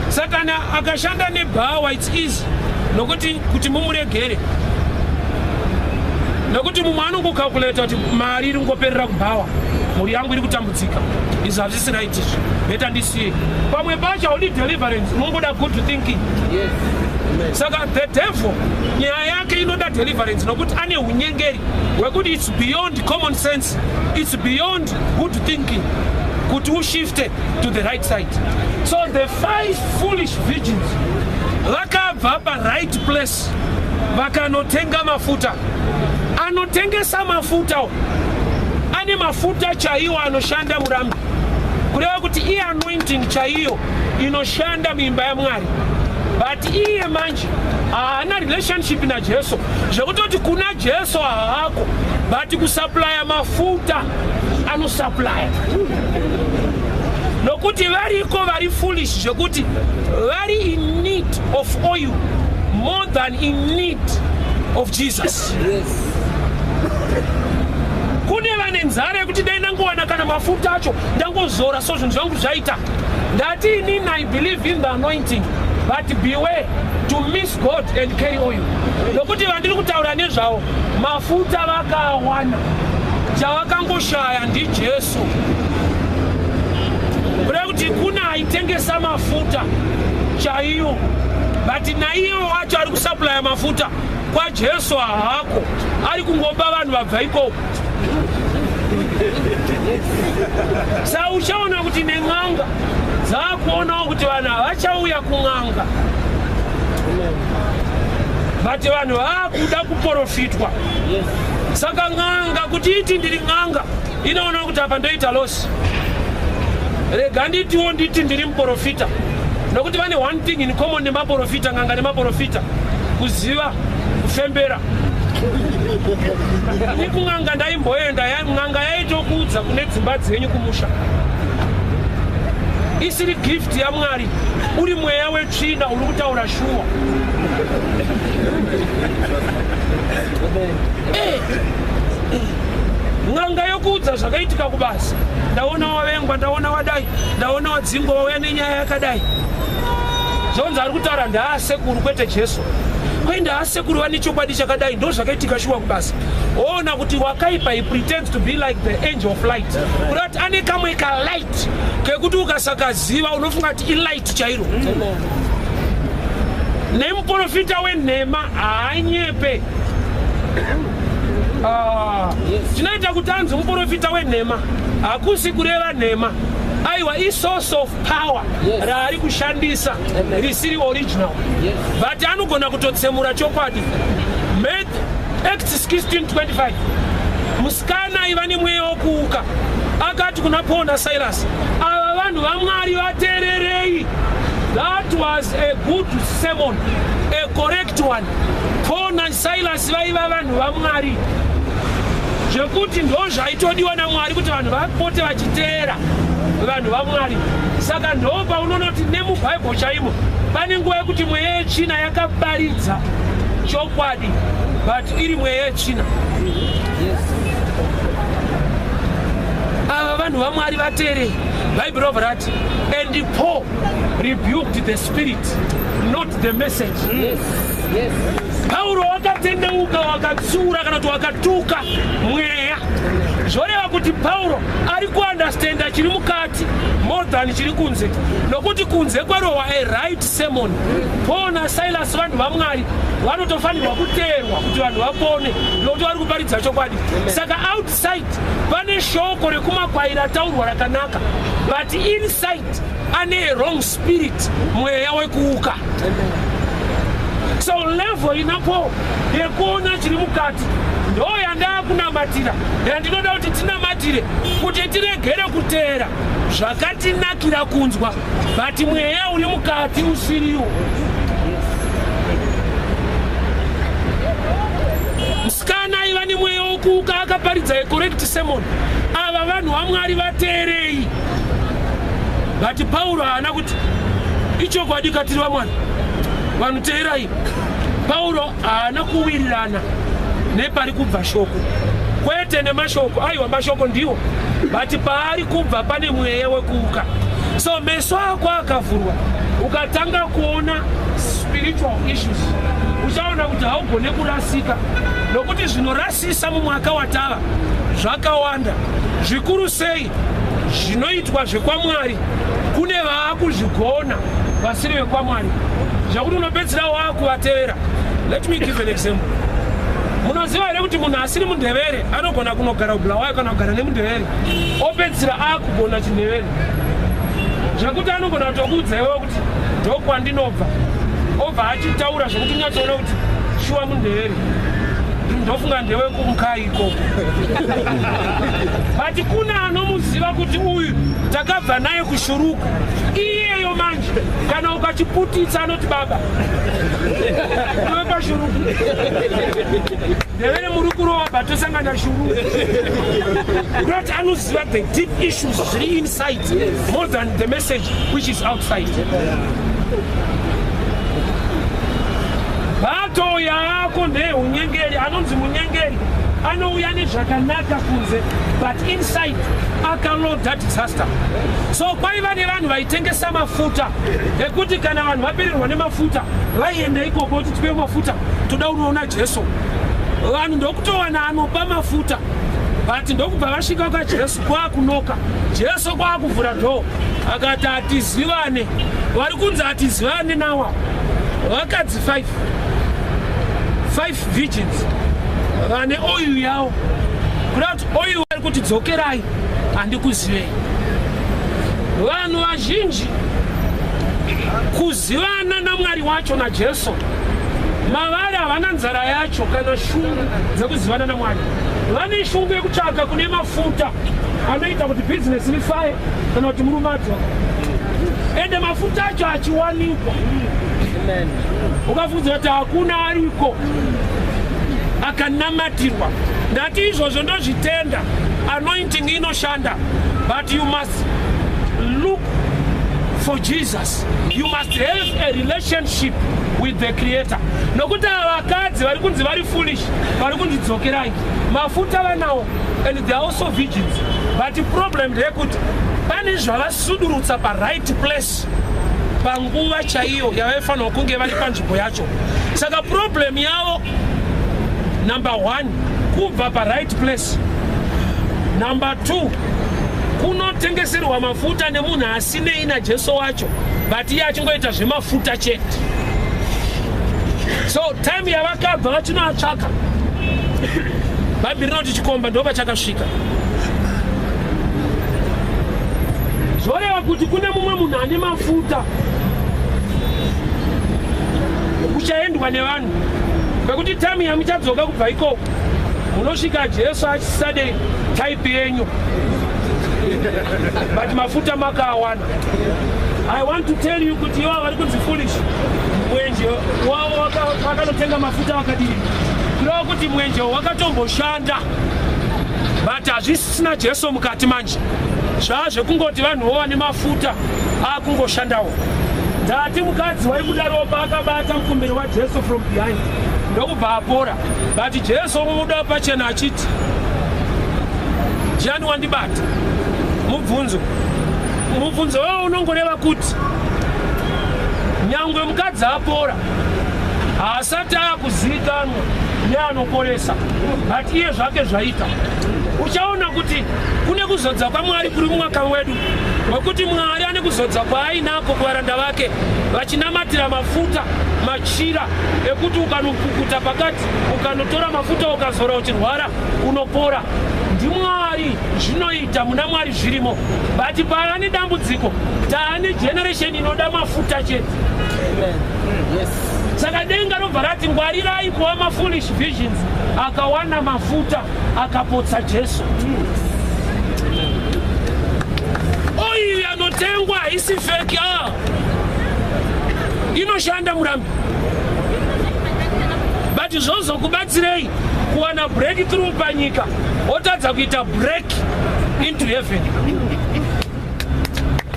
Satani akashanda nebhawa, it's easy nokuti kuti mumuregere, nokuti mumwe anongocalculata kuti mari iri kungoperera kubhawa, mhuri yangu iri kutambudzika, izvi hazvisi right izvi, better ndisiye. Pamwe pacho haudi deliverance, unongoda good thinking. Yes. Amen. Saka the devil nyaya yake inoda deliverance, nokuti ane unyengeri hwekuti it's beyond common sense, it's beyond good thinking kuti ushifte to the right side. So the five foolish virgins vakabva paright place vakanotenga mafuta. Anotengesa mafuta ane mafuta chaiwo anoshanda murambi, kureva kuti iye anointing chaiyo inoshanda muimba yaMwari, but iye manje haana relationship naJesu, zvekutoti kuna Jesu haako, but kusupplya mafuta anosupplya, nokuti variko vari foolish zvekuti vari in need of oil more than in need of Jesus. Kune vane nzara yekuti dai ndangowana kana mafuta acho ndangozora, so zvinhu zvangu zvaita. Ndati inini I believe in the anointing, but beware to miss God and carry oil, nokuti vandiri kutaura nezvavo mafuta vakawana, chavakangoshaya ndiJesu. Kureva kuti kuna aitengesa mafuta chaiyo, but naiye wacho ari kusupplya mafuta kwaJesu haako, ari kungopa vanhu vabva ikoko. Sa uchaona kuti nen'anga dzakuonawo kuti vanhu havachauya kun'anga, but vanhu vaakuda kuprofitwa. Saka n'anga kuti iti ndiri n'anga, inoona kuti apa ndoita loss, rega nditiwo nditi ndiri muprofita, nokuti vane one thing in common nemaprofita, n'anga nemaprofita: kuziva kufembera. Ini kun'anga ndaimboenda, n'anga yaitokuudza kune dzimba dzenyu kumusha, isiri gift yaMwari, uri mweya wetsvina uri kutaura shuwa. N'anga yokuudza zvakaitika kubasa: ndaona wavengwa, ndaona wadai, ndaona wadzingwa, wauya nenyaya yakadai. Zvonzi ari kutaura ndaasekuru, kwete Jesu. Kwai ndaasekuru, vane chokwadi chakadai, ndo zvakaitika shuwa kubasa. Oona kuti wakaipa. He pretends to be like the angel of light, kuda kuti ane kamwe kalight kekuti ukasakaziva unofunga kuti ilight chairo. Nemuprofita wenhema haanyepe. Ah, chinoita kuti anzi muprofita wenhema hakusi kureva nhema, aiwa, isource of power raari kushandisa risiri original, but anogona kutotsemura chokwadi. Acts 16:25, musikana aiva nemweya wokuuka akati kuna Paul naSilas, "Ava vanhu vaMwari, vateererei." That was a good sermon, a correct one. Paul naSilas vaiva vanhu vaMwari, zvekuti ndo zvaitodiwa naMwari kuti vanhu vapote vachiteera vanhu vaMwari. Saka ndo paunonoti nemubhaibheri chaimo pane nguva yekuti mweya yetsvina yakaparidza chokwadi, but iri mweya yetsvina. "Ava vanhu vaMwari, vateerei." Bhaibheri robva rati, "And Paul rebuked the spirit, not the message." Pauro wakatendeuka, wakatsiura kana kuti wakatuka mweya. Zvoreva kuti Pauro ari kuunderstanda chiri mukati more than chiri kunze, nokuti kunze kwarohwa a right sermon. Paul naSilas vanhu vaMwari, vanotofanirwa kuteerwa kuti vanhu vapone, nokuti vari kuparidza chokwadi. Saka outside pane shoko rekumakwai rataurwa rakanaka, but inside ane wrong spirit, mweya wekuuka. So level inapo yekuona chiri mukati ndo yandaakunamatira, yandinoda kuti tinamatire, kuti tiregere kuteera zvakatinakira kunzwa, but mweya uri mukati usiriwo. Musikana aiva nemweya wokuuka akaparidza acorrect sermon: "Ava vanhu vaMwari, vateerei." But Pauro haana kuti, "Ichokwadi, katiri vaMwari, vanhu teerai." Pauro haana kuwirirana nepari kubva shoko, kwete nemashoko. Aiwa, mashoko ndiwo, but paari kubva pane mweya wekuuka. So meso ako akavhurwa, ukatanga kuona spiritual issues, uchaona kuti haugone kurasika, nokuti zvinorasisa mumwaka watava zvakawanda zvikuru. Sei zvinoitwa zvekwaMwari kune vaakuzvigona vasiri vekwamwari, zvekuti unopedzisira waakuvatevera? Let me give an example. Munoziva here kuti munhu asiri mundevere anogona kunogara kuBulawayo kana kugara nemundevere, opedzisira akugona chindevere, zvekuti anogona kutokuudza iwewe kuti ndokwandinobva, obva achitaura zvekuti unyatsoona kuti shuwa mundevere, ndofunga ndewekuMukai ikoko, but kuna anomuziva kuti uyu takabva naye kushuruku iyeyo. Manje kana ukachiputitsa anoti, "Baba, iwe pashuruku ndevere muri kurova, tosangana shuruku." Kuti anoziva the deep issues zviri inside more than the message which is outside. Bato yaako ndeyeunyengeri. Anonzi munyengeri anouya nezvakanaka kunze, but inside akaloda disaster. So kwaiva nevanhu vaitengesa mafuta ekuti kana vanhu vapererwa nemafuta vaienda ikoko kuti, "Tipe mafuta, toda kunoona Jesu." Vanhu ndokutowana anopa mafuta, but ndokubva vasvika kwaJesu, kwakunoka Jesu, kwakuvhura door, akati, "Hatizivane." Vari kunzi hatizivane nawa vakadzi 5, 5 virgins vane oil yavo. Kuda kuti oil ari kuti dzokerai, handikuzivei. Vanhu vazhinji kuzivana naMwari wacho naJesu mavari havana nzara yacho kana shungu dzekuzivana naMwari. Vane shungu yekutsvaga kune mafuta anoita kuti bhizinesi rifaye kana kuti murume adzoka, ende mafuta acho achiwanikwa. Ukafunza kuti hakuna ariko akanamatirwa. Ndati izvozvo ndozvitenda, anointing inoshanda, but you must look for Jesus. You must have a relationship with the Creator, nokuti ava vakadzi vari kunzi vari foolish, vari kunzi dzokerai, mafuta vanawo and they are also virgins, but problem ndeyekuti pane zvavasudurutsa paright place panguva chaiyo yavaifanirwa kunge vari panzvimbo yacho. Saka problem yavo number one, kubva paright place. Number two, kunotengeserwa mafuta nemunhu asinei naJesu wacho, but iye achingoita zvemafuta chete. So time yavakabva vachinoatsvaka, Bhaibheri rinoti chikomba ndo pachakasvika. Zvoreva kuti kune mumwe munhu ane mafuta kuchaendwa nevanhu, kwekuti time yamuchadzoka kubva ikoko, munosvika Jesu achisade type yenyu, but mafuta makaawana. I want to tell you kuti ivo vari kunzi foolish, mwenje wavo vakanotenga mafuta vakadii? Kureva kuti mwenje wakatomboshanda, but hazvisina Jesu mukati. Manje zvaa zvekungoti vanhuwo vane mafuta akungoshandawo. Ndati mukadzi waibuda ropa akabata mukumberi waJesu from behind, ndokubva apora, but Jesu omubuda pachena achiti, "Ndiani wandibata?" Mubvunzo wawo unongoreva kuti nyangwe mukadzi apora, haasati akuzivikanwa neanoporesa, but iye zvake zvaita. Uchaona kuti kune kuzodza kwaMwari kuri mumwaka wedu, wekuti Mwari ane kuzodza kwaainako kuvaranda vake vachinamatira mafuta, machira ekuti ukanopukuta pakati, ukanotora mafuta ukazora uchirwara, unopora. NdiMwari, zvinoita muna Mwari zvirimo, but paane dambudziko, taane generation inoda mafuta chete. Saka denga robva rati ngwarirai kuva mafoolish virgins akawana mafuta akapotsa Jesu. Oil yanotengwa haisi fake, a inoshanda murambi, but zvozokubatsirei kuwana breakthrough panyika wotadza kuita break into heaven?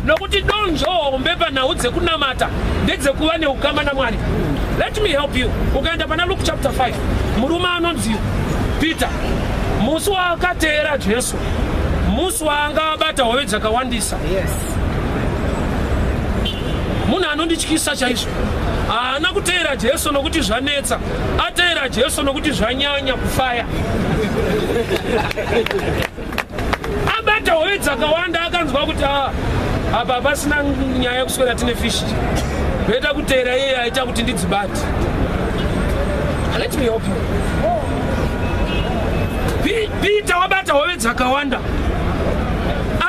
Nokuti donzvo hombe panhau dzekunamata ndedzekuva neukama naMwari. Let me help you. Ukaenda pana Luke chapter 5, murume anonzi Peter, musi waakateera Jesu, musi waanga abata hove dzakawandisa. Munhu anondityisa chaizvo, haana kuteera Jesu nokuti zvanetsa, ateera Jesu nokuti zvanyanya kufaya. Abata hove dzakawanda, akanzwa kuti a apa pasina nyaya yekuswera tine fish, better kuteera iye aita kuti ndidzibate. Let me help you. Peter wabata hove dzakawanda,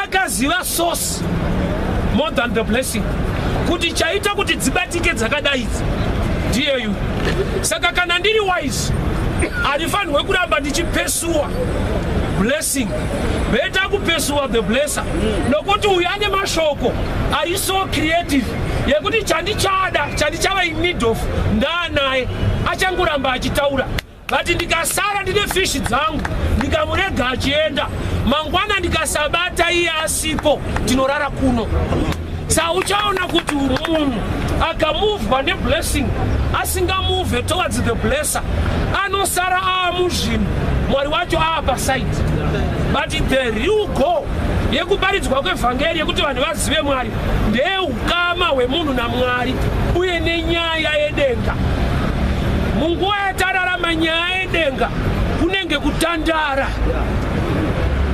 akaziva source more than the blessing, kuti chaita kuti dzibatike dzakadai idzi ndiyeyu. Saka kana ndiri wise, handifanirwe kuramba ndichipursue blessing, better kupursue the blesser, nokuti uyu ane mashoko ari so creative yekuti chandichada, chandichava in need of, ndaanaye, achangoramba achitaura. But ndikasara ndine fish dzangu, ndikamurega achienda, mangwana ndikasabata iye asipo, tinorara kuno. Sa uchaona kuti munhu akamuvhwa neblessing asingamuvhe towards the blesser, anosara aamuzvinhu, Mwari wacho aapaside. But the real goal yekuparidzwa kwevhangeri, yekuti vanhu vazive Mwari, ndeyeukama hwemunhu naMwari uye nenyaya yedenga. Munguva yatararama, nyaya yedenga kunenge kutandara.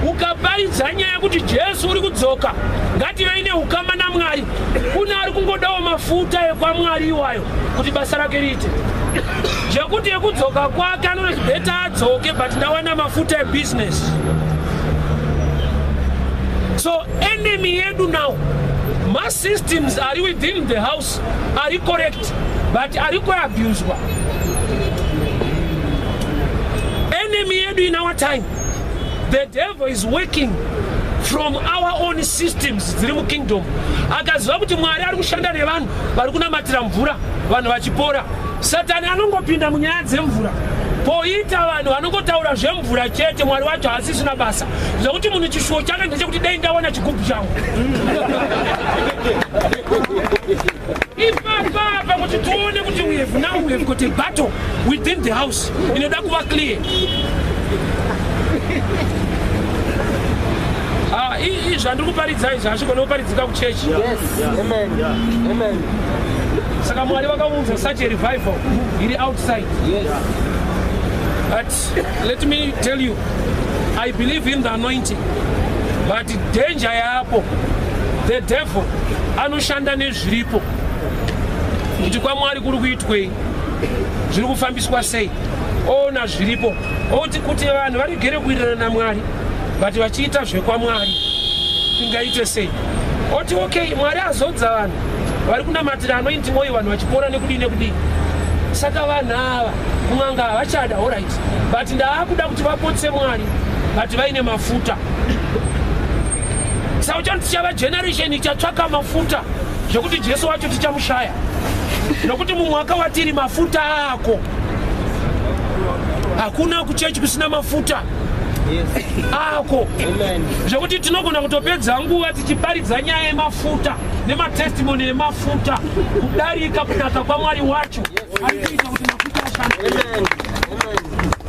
Ukaparidza nyaya yekuti Jesu uri kudzoka, ngativei neukama naMwari. Kune ari kungodawo mafuta ekwaMwari iwayo kuti basa rake riite. Zvekuti yekudzoka kwake anoti better adzoke, but ndawana mafuta ebusiness. So enemy yedu now, masystems ari within the house ari correct, but ari kuabuswa. Enemy yedu in our time, the devil is working from our own systems dziri mukingdom. Akaziva kuti Mwari ari kushanda nevanhu vari kunamatira mvura, vanhu vachipora. Satani anongopinda munyaya dzemvura, poita vanhu vanongotaura zvemvura chete. Mwari wacho haasisina basa, zvekuti munhu chishuwo chake ndechekuti dei ndawana chigubhu changu ipapapa, kuti tione kuti we have got a battle within the house inoda kuva clear. Ah, zvandiri kuparidza izvi hazvigone kuparidzika kuchechi. Yes. Amen. Amen. Saka Mwari vakaunza such a revival iri outside. But let me tell you, I believe in the anointing, but danger yapo, the devil anoshanda nezviripo, kuti kwaMwari kuri kuitwei, zviri kufambiswa sei. Oona zviripo, oti kuti vanhu varegere kuwirirana naMwari but vachiita zvekwaMwari ingaite sei? Oti okay, Mwari azodza vanhu vari kunamatira anointing oil, vanhu vachipora nekudii nekudii, saka vanhu ava kun'anga havachada. Alright, but ndaakuda kuti vapotse Mwari but vaine mafuta. Saka uchani tichava generation ichatsvaka mafuta zvekuti Jesu wacho tichamushaya, nokuti mumwaka watiri mafuta ako hakuna kuchechi kusina mafuta ako. Amen. Zvekuti tinogona kutopedza nguva tichiparidza nyaya yemafuta nematestimony emafuta kudarika kunaka kwaMwari wacho ari kuita kuti mafuta ashande. Amen. Amen.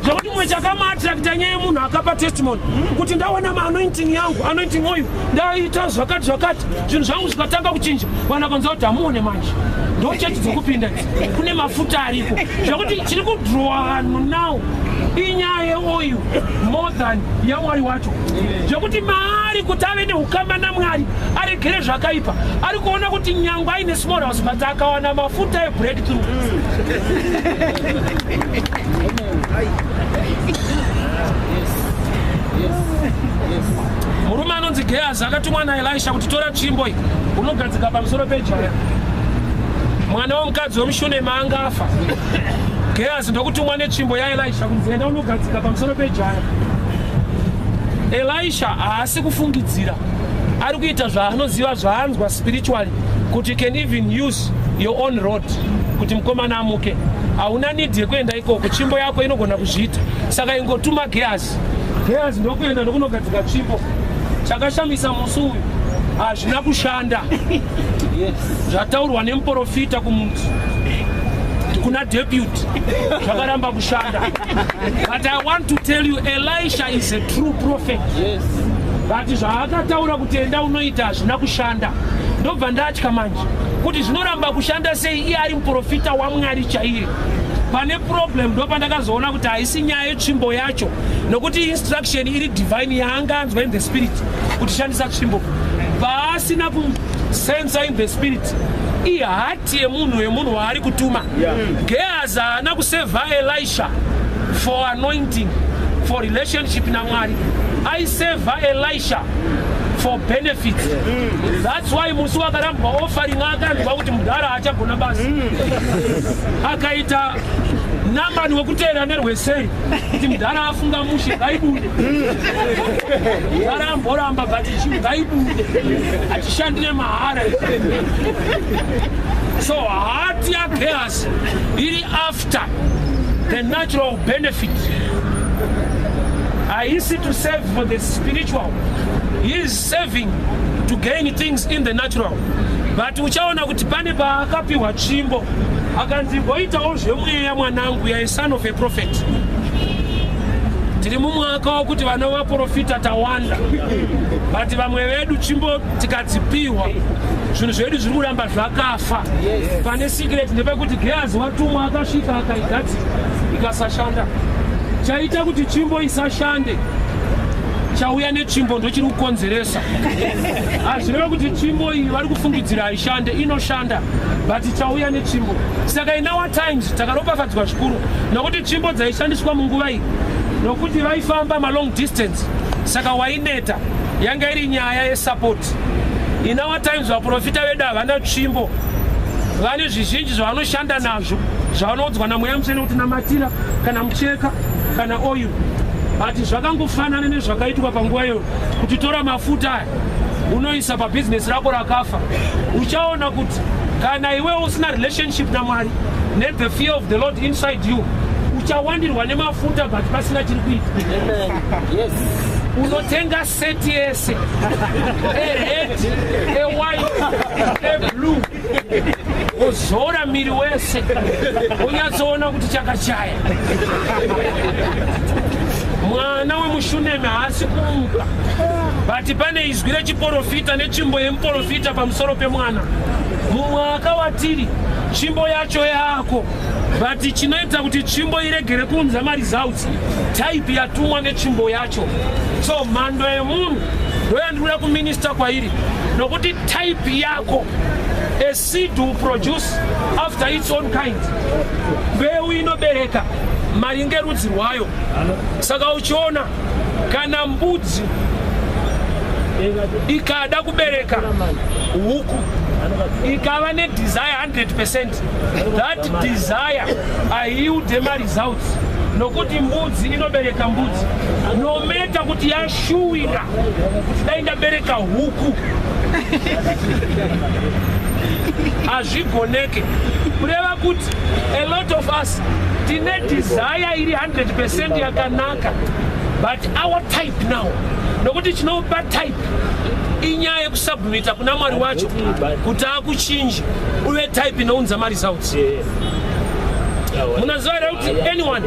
Zvekuti mumwe chakamaatrakta nyaya yemunhu akapa testimony kuti ndawana maanointing yangu, anointing oil, ndaita zvakati zvakati, zvinhu zvangu zvikatanga kuchinja. Vanhu vakanza kuti hamuone manje ndo chechi dzokupinda idzi, kune mafuta ariko. Zvekuti chiri kudrowa vanhu now inyaya yeoil more than yaMwari wacho, zvekuti maari kuti ave neukama naMwari aregere zvakaipa, ari kuona kuti nyangwe aine small house, but akawana mafuta ebreakthrough. Murume anonzi Gehazi akatumwa naElisha kuti tora tsvimbo iyi unogadzika pamusoro pejaya. Mwana womukadzi wemuShunema anga afa. Gehazi ndokutumwa netsvimbo yaElisha kunzi enda unogadzika pamusoro pejaya. Elisha haasi kufungidzira, ari kuita zvaanoziva, zvaanzwa spiritually, kuti you can even use your own rod kuti mukomana amuke. Hauna need yekuenda ikoko, tsvimbo yako inogona kuzviita, saka ingotuma Gehazi. Gehazi ndokuenda ndokunogadzika tsvimbo. Chakashamisa musi uyu, hazvina kushanda. Zvataurwa nemuprofita kuna deputy zvakaramba kushanda. But I want to tell you, Elisha is a true prophet. But zvaakataura kuti enda unoita hazvina kushanda. Ndobva ndatya manje kuti zvinoramba kushanda sei iye ari muprofita waMwari chaiye? Pane problem. Ndo pandakazoona kuti haisi nyaya yetsvimbo yacho, nokuti instruction iri divine yaanganzwa in the spirit kuti shandisa tsvimbo, paasina kusensa in the spirit iheart yemunhu, yemunhu waari kutuma. Gehazi haana kusevha Elisha for anointing, for relationship naMwari. Aisevha Elisha for benefits. That's why musi wakarambwa offering akanzwa kuti mudhara achagona basa, akaita Namani wekuteera nerweseri kuti mudhara afunga mushe, ngaibude. Mudhara amboramba, but ngaibude, achishandire mahara. So heart yaGehazi iri after the natural benefit, haisi to save for the spiritual. He is serving to gain things in the natural. But uchaona kuti pane paakapiwa tsvimbo akanzi goitawo zvemweya mwanangu, ya son of a prophet. Tiri mumwaka wokuti vana vaprofita tawanda, but vamwe vedu tsvimbo tikadzipiwa, zvinhu zvedu zviri kuramba zvakafa. Pane secret ndepekuti Gehazi watumwa, akasvika, akaigadzira, ikasashanda. Chaita kuti tsvimbo isashande. Chauya netsvimbo ndochiri kukonzeresa. Hazvireve kuti tsvimbo iyi vari kufungidzira haishande, inoshanda, but chauya netsvimbo. Saka in our times takaropafadzwa zvikuru nokuti tsvimbo dzaishandiswa munguva iyi, nokuti vaifamba malong distance, saka waineta, yanga iri nyaya yesupport. In our times vaprofita vedu havana tsvimbo, vane zvizhinji zvavanoshanda nazvo zvavanoudzwa naMweya Mutsvene kuti namatira kana mucheka kana oil, but zvakangofanana nezvakaitwa panguva iyoyo kuti tora mafuta aya unoisa pabhizinesi rako rakafa. Uchaona kuti kana iwe usina relationship naMwari nethe fear of the Lord inside you, uchawandirwa nemafuta but pasina chiri kuita. Unotenga seti yese, ered, ewhite, eblue, wozora miri wese, wonyatsoona kuti chakachaya. Mwana wemuShunemi haasi kumuka, but pane izwi rechiprofita netsvimbo yemuprofita pamusoro pemwana. Mumwaka watiri, tsvimbo yacho yako, but chinoita kuti tsvimbo iregere kuunza maresults, type yatumwa netsvimbo yacho. So mhando yemunhu ndoyandikuda kuminister kwairi, nokuti type yako, a seed will produce after its own kind. Mbeu inobereka maringe rudzi rwayo. Saka uchiona kana mbudzi ikada kubereka huku, ikava nedesire 100%, that desire haiyiude maresults, nokuti mbudzi inobereka mbudzi. No matter kuti yashuwira kuti dai ndabereka huku, hazvigoneke. Kureva kuti a lot of us tine desire iri 100% yakanaka, but our type now, nokuti chinopa type inyaya yekusubmita kuna Mwari wacho kuti akuchinje uve type inounza maresults. Munoziva here kuti anyone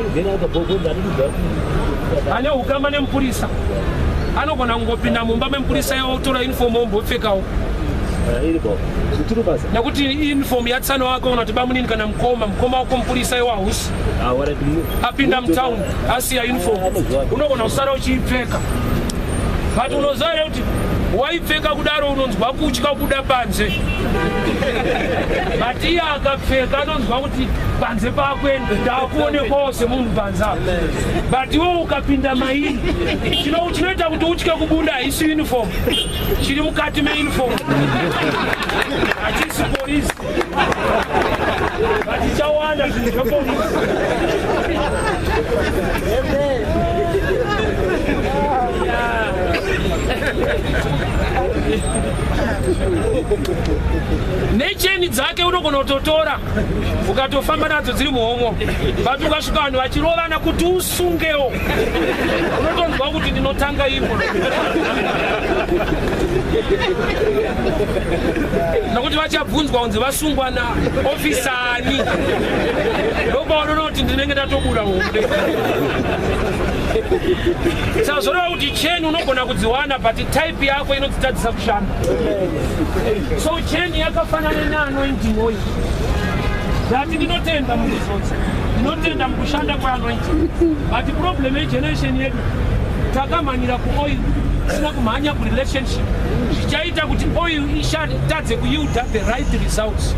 ane ukama nemupurisa anogona kungopinda mumba memupurisa iwo, otora uniform, ombopfekawo, nekuti uniform yatsano wako, kana kuti bamunini kana mukoma, mukoma wako mupurisa, iwo hausi, apinda mutown asiya uniform, unogona kusara uchiipfeka. But unoziva here kuti waipfeka kudaro unonzwa kutya kubuda panze, but iye akapfeka anonzwa kuti panze pakwenda ndaakuonekwawo semunhu panze apa. But iwe ukapinda mairi, chinoita kuti utye kubuda haisi uniform, chiri mukati meuniform. Hachisi polisi, but chawanda zvinhu zvepolisi. Necheni dzake unogona kutotora ukatofamba nadzo dziri muhomwe, but ukasvika vanhu vachirovana kuti usungewo, unotonzwa kuti ndinotanga ipo, nokuti vachabvunzwa kunzi vasungwa naofisa ani. Ndopaunoona kuti ndinenge ndatobuda hombe. Saka zvoreva kuti cheni unogona kudziwana, but type yako inodzitadzisa kushanda. So cheni yakafanana neanointing oil. Ndati ndinotenda mukuzodza, ndinotenda mukushanda kweanointing, but problem yegeneration yedu, takamhanyira kuoil tisina kumhanya kurelationship, zvichaita kuti oil ishatadze kuyielda the right results.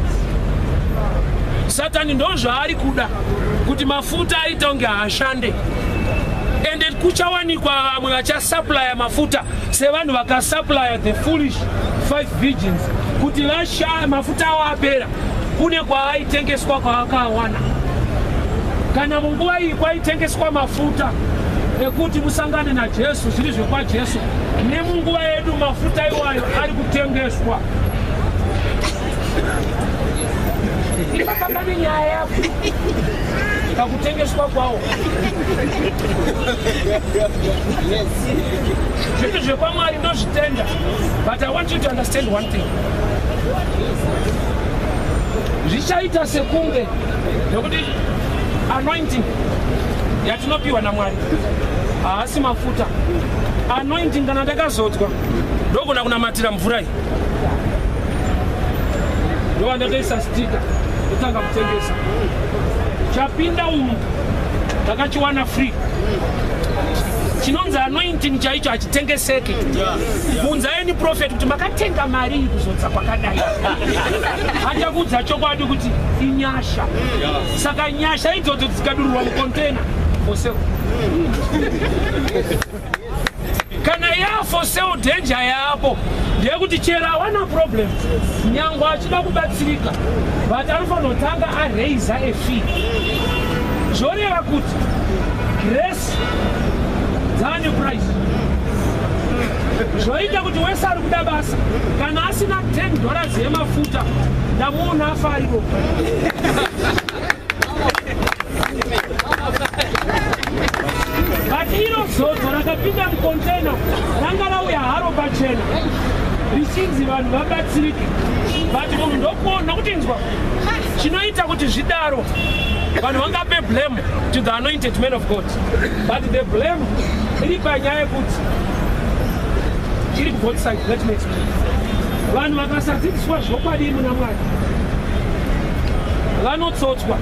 Satani ndo zvaari kuda, kuti mafuta aita kunge haashande, ende kuchawanikwa vamwe vachasupplya mafuta sevanhu vakasupplya the foolish five virgins kuti vashaya mafuta avo apera. Kune kwaaitengeswa kwaakawana. Kana munguva iyi kwaitengeswa mafuta ekuti musangane naJesu, zviri zvekwaJesu, nemunguva yedu mafuta iwayo ari kutengeswa. Ipapa pane nyaya yako pakutengeswa kwawo. Zvinhu zvekwaMwari ndozvitenda, but I want you to understand one thing. Zvichaita sekunge, nekuti anointing yatinopiwa naMwari haasi mafuta. Anointing, kana ndakazodzwa, ndogona kunamatira mvura iyi, ndova ndatoisa sticker, ndotanga kutengesa. Chapinda umu ndakachiwana free. Chinonzi anointing chaicho hachitengeseke. Bvunzai ni prophet kuti makatenga mari iyi kuzodza kwakadai. Achakuudza chokwadi kuti inyasha. Saka nyasha idzodzo dzikadururwa mucontainer, for sale. Kana ya for sale, danger yapo ndeyekuti chero awana problem, nyangwe achida kubatsirika, but anofanira kutanga araisa a fee. Zvoreva kuti grace dzaane price. Zvoita kuti wese ari kuda basa, kana asina $10 yemafuta, ndamuona afa ariro. But iro zodzo rakapinda mucontainer ranga rauya haro pachena richinzi vanhu vabatsirike, but munhu ndokuona kuti inzwa chinoita kuti zvidaro. Vanhu vangape blame to the anointed man of God, but the blame iri panyaya yekuti iri both side. Let me explain. Vanhu vakasadzidziswa zvokwadi muna Mwari vanotsotswa,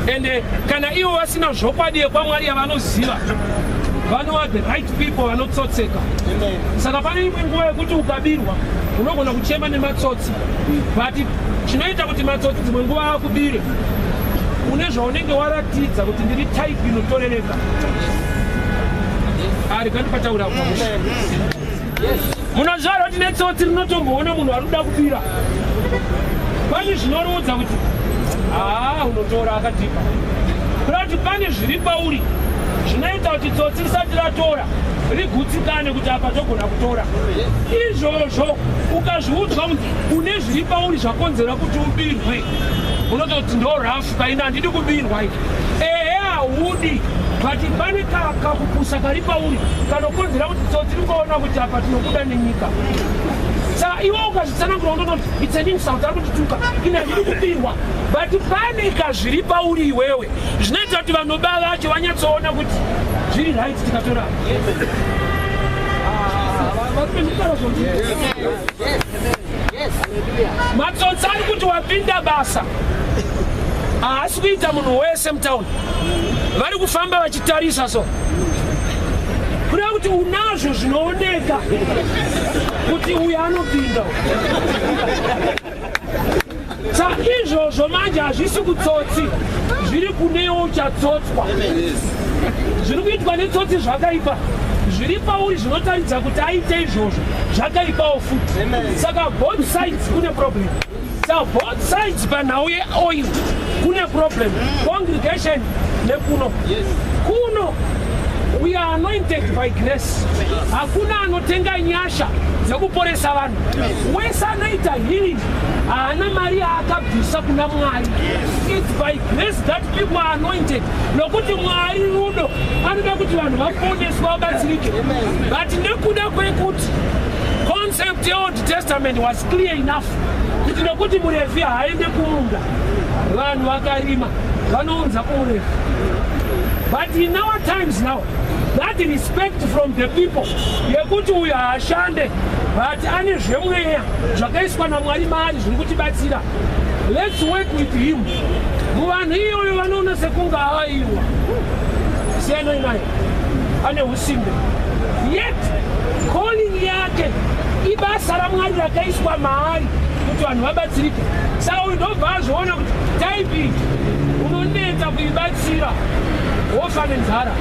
ende kana ivo vasina zvokwadi yekwaMwari yavanoziva, vanova the right people vanotsotseka. Saka pane imwe nguva yekuti ukabirwa unogona kuchema nematsotsi, but chinoita kuti matsotsi dzimwe nguva akubire, une zvaunenge waratidza kuti ndiri type inotorereka. Ari kandipataura. Munoziva kuti netsotsi rinotomboona munhu ari kuda kubira, pane zvinoriudza kuti haa, unotora akatipa. Kuda kuti pane zviri pauri zvinoita kuti tsotsi risati ratora rigutsikane kuti apa togona kutora. Izvozvo ukazviudzwa kunzi une zviri pauri zvakonzera kuti ubirwe, unototi ndo rafu kaina, handidi kubirwa ii. Ehe, haudi, but pane kakupusa kari pauri kanokonzera kuti tsotsi ringoona kuti apa tinobuda nenyika. Saka iwe ukazvitsanangura unototi it's an insult, ari kutituka, ine handidi kubirwa, but pane kazviri pauri iwewe zvinoita kuti vanoba vacho vanyatsoona kuti zviri right tikatora. Varume, ndikutaura zvonzi matsotsi ari kuti wapinda basa haasi kuita munhu wese mutauni. Vari kufamba vachitarisa, so kureva kuti unazvo zvinooneka kuti uyu anopinda. Saka izvozvo manje hazvisi kutsotsi, zviri kunewo uchatsotswa. Zviri kuitwa netsotsi zvakaipa, zviri pauri zvinotaridza kuti aite izvozvo zvakaipawo futi. Saka both sides kune problem. Saka both sides panhau yeoil kune problem, congregation nekuno. Kuno we are anointed by grace. Hakuna anotenga nyasha dzekuporesa vanhu. Wese anoita healing haana mari yaakabvisa kuna Mwari. It's by grace that people are anointed, nokuti Mwari rudo, anoda kuti vanhu vaponeswe, vabatsirike. But nekuda kwekuti concept yeOld Testament was clear enough kuti nokuti muRevhi haaende kumunda, vanhu vakarima vanounza kumuRevhi. But in our times now, that respect from the people yekuti uyu haashande but ane zvemweya zvakaiswa naMwari maari zviri kutibatsira, let's work with him, muvanhu iyoyo vanoona sekunge avaiwa, siyanai naye, ane usimbe. Yet calling yake ibasa raMwari rakaiswa maari kuti vanhu vabatsirike. Saka uyu ndobva azviona kuti type iyi unonetsa kuibatsira, wofa nenzara.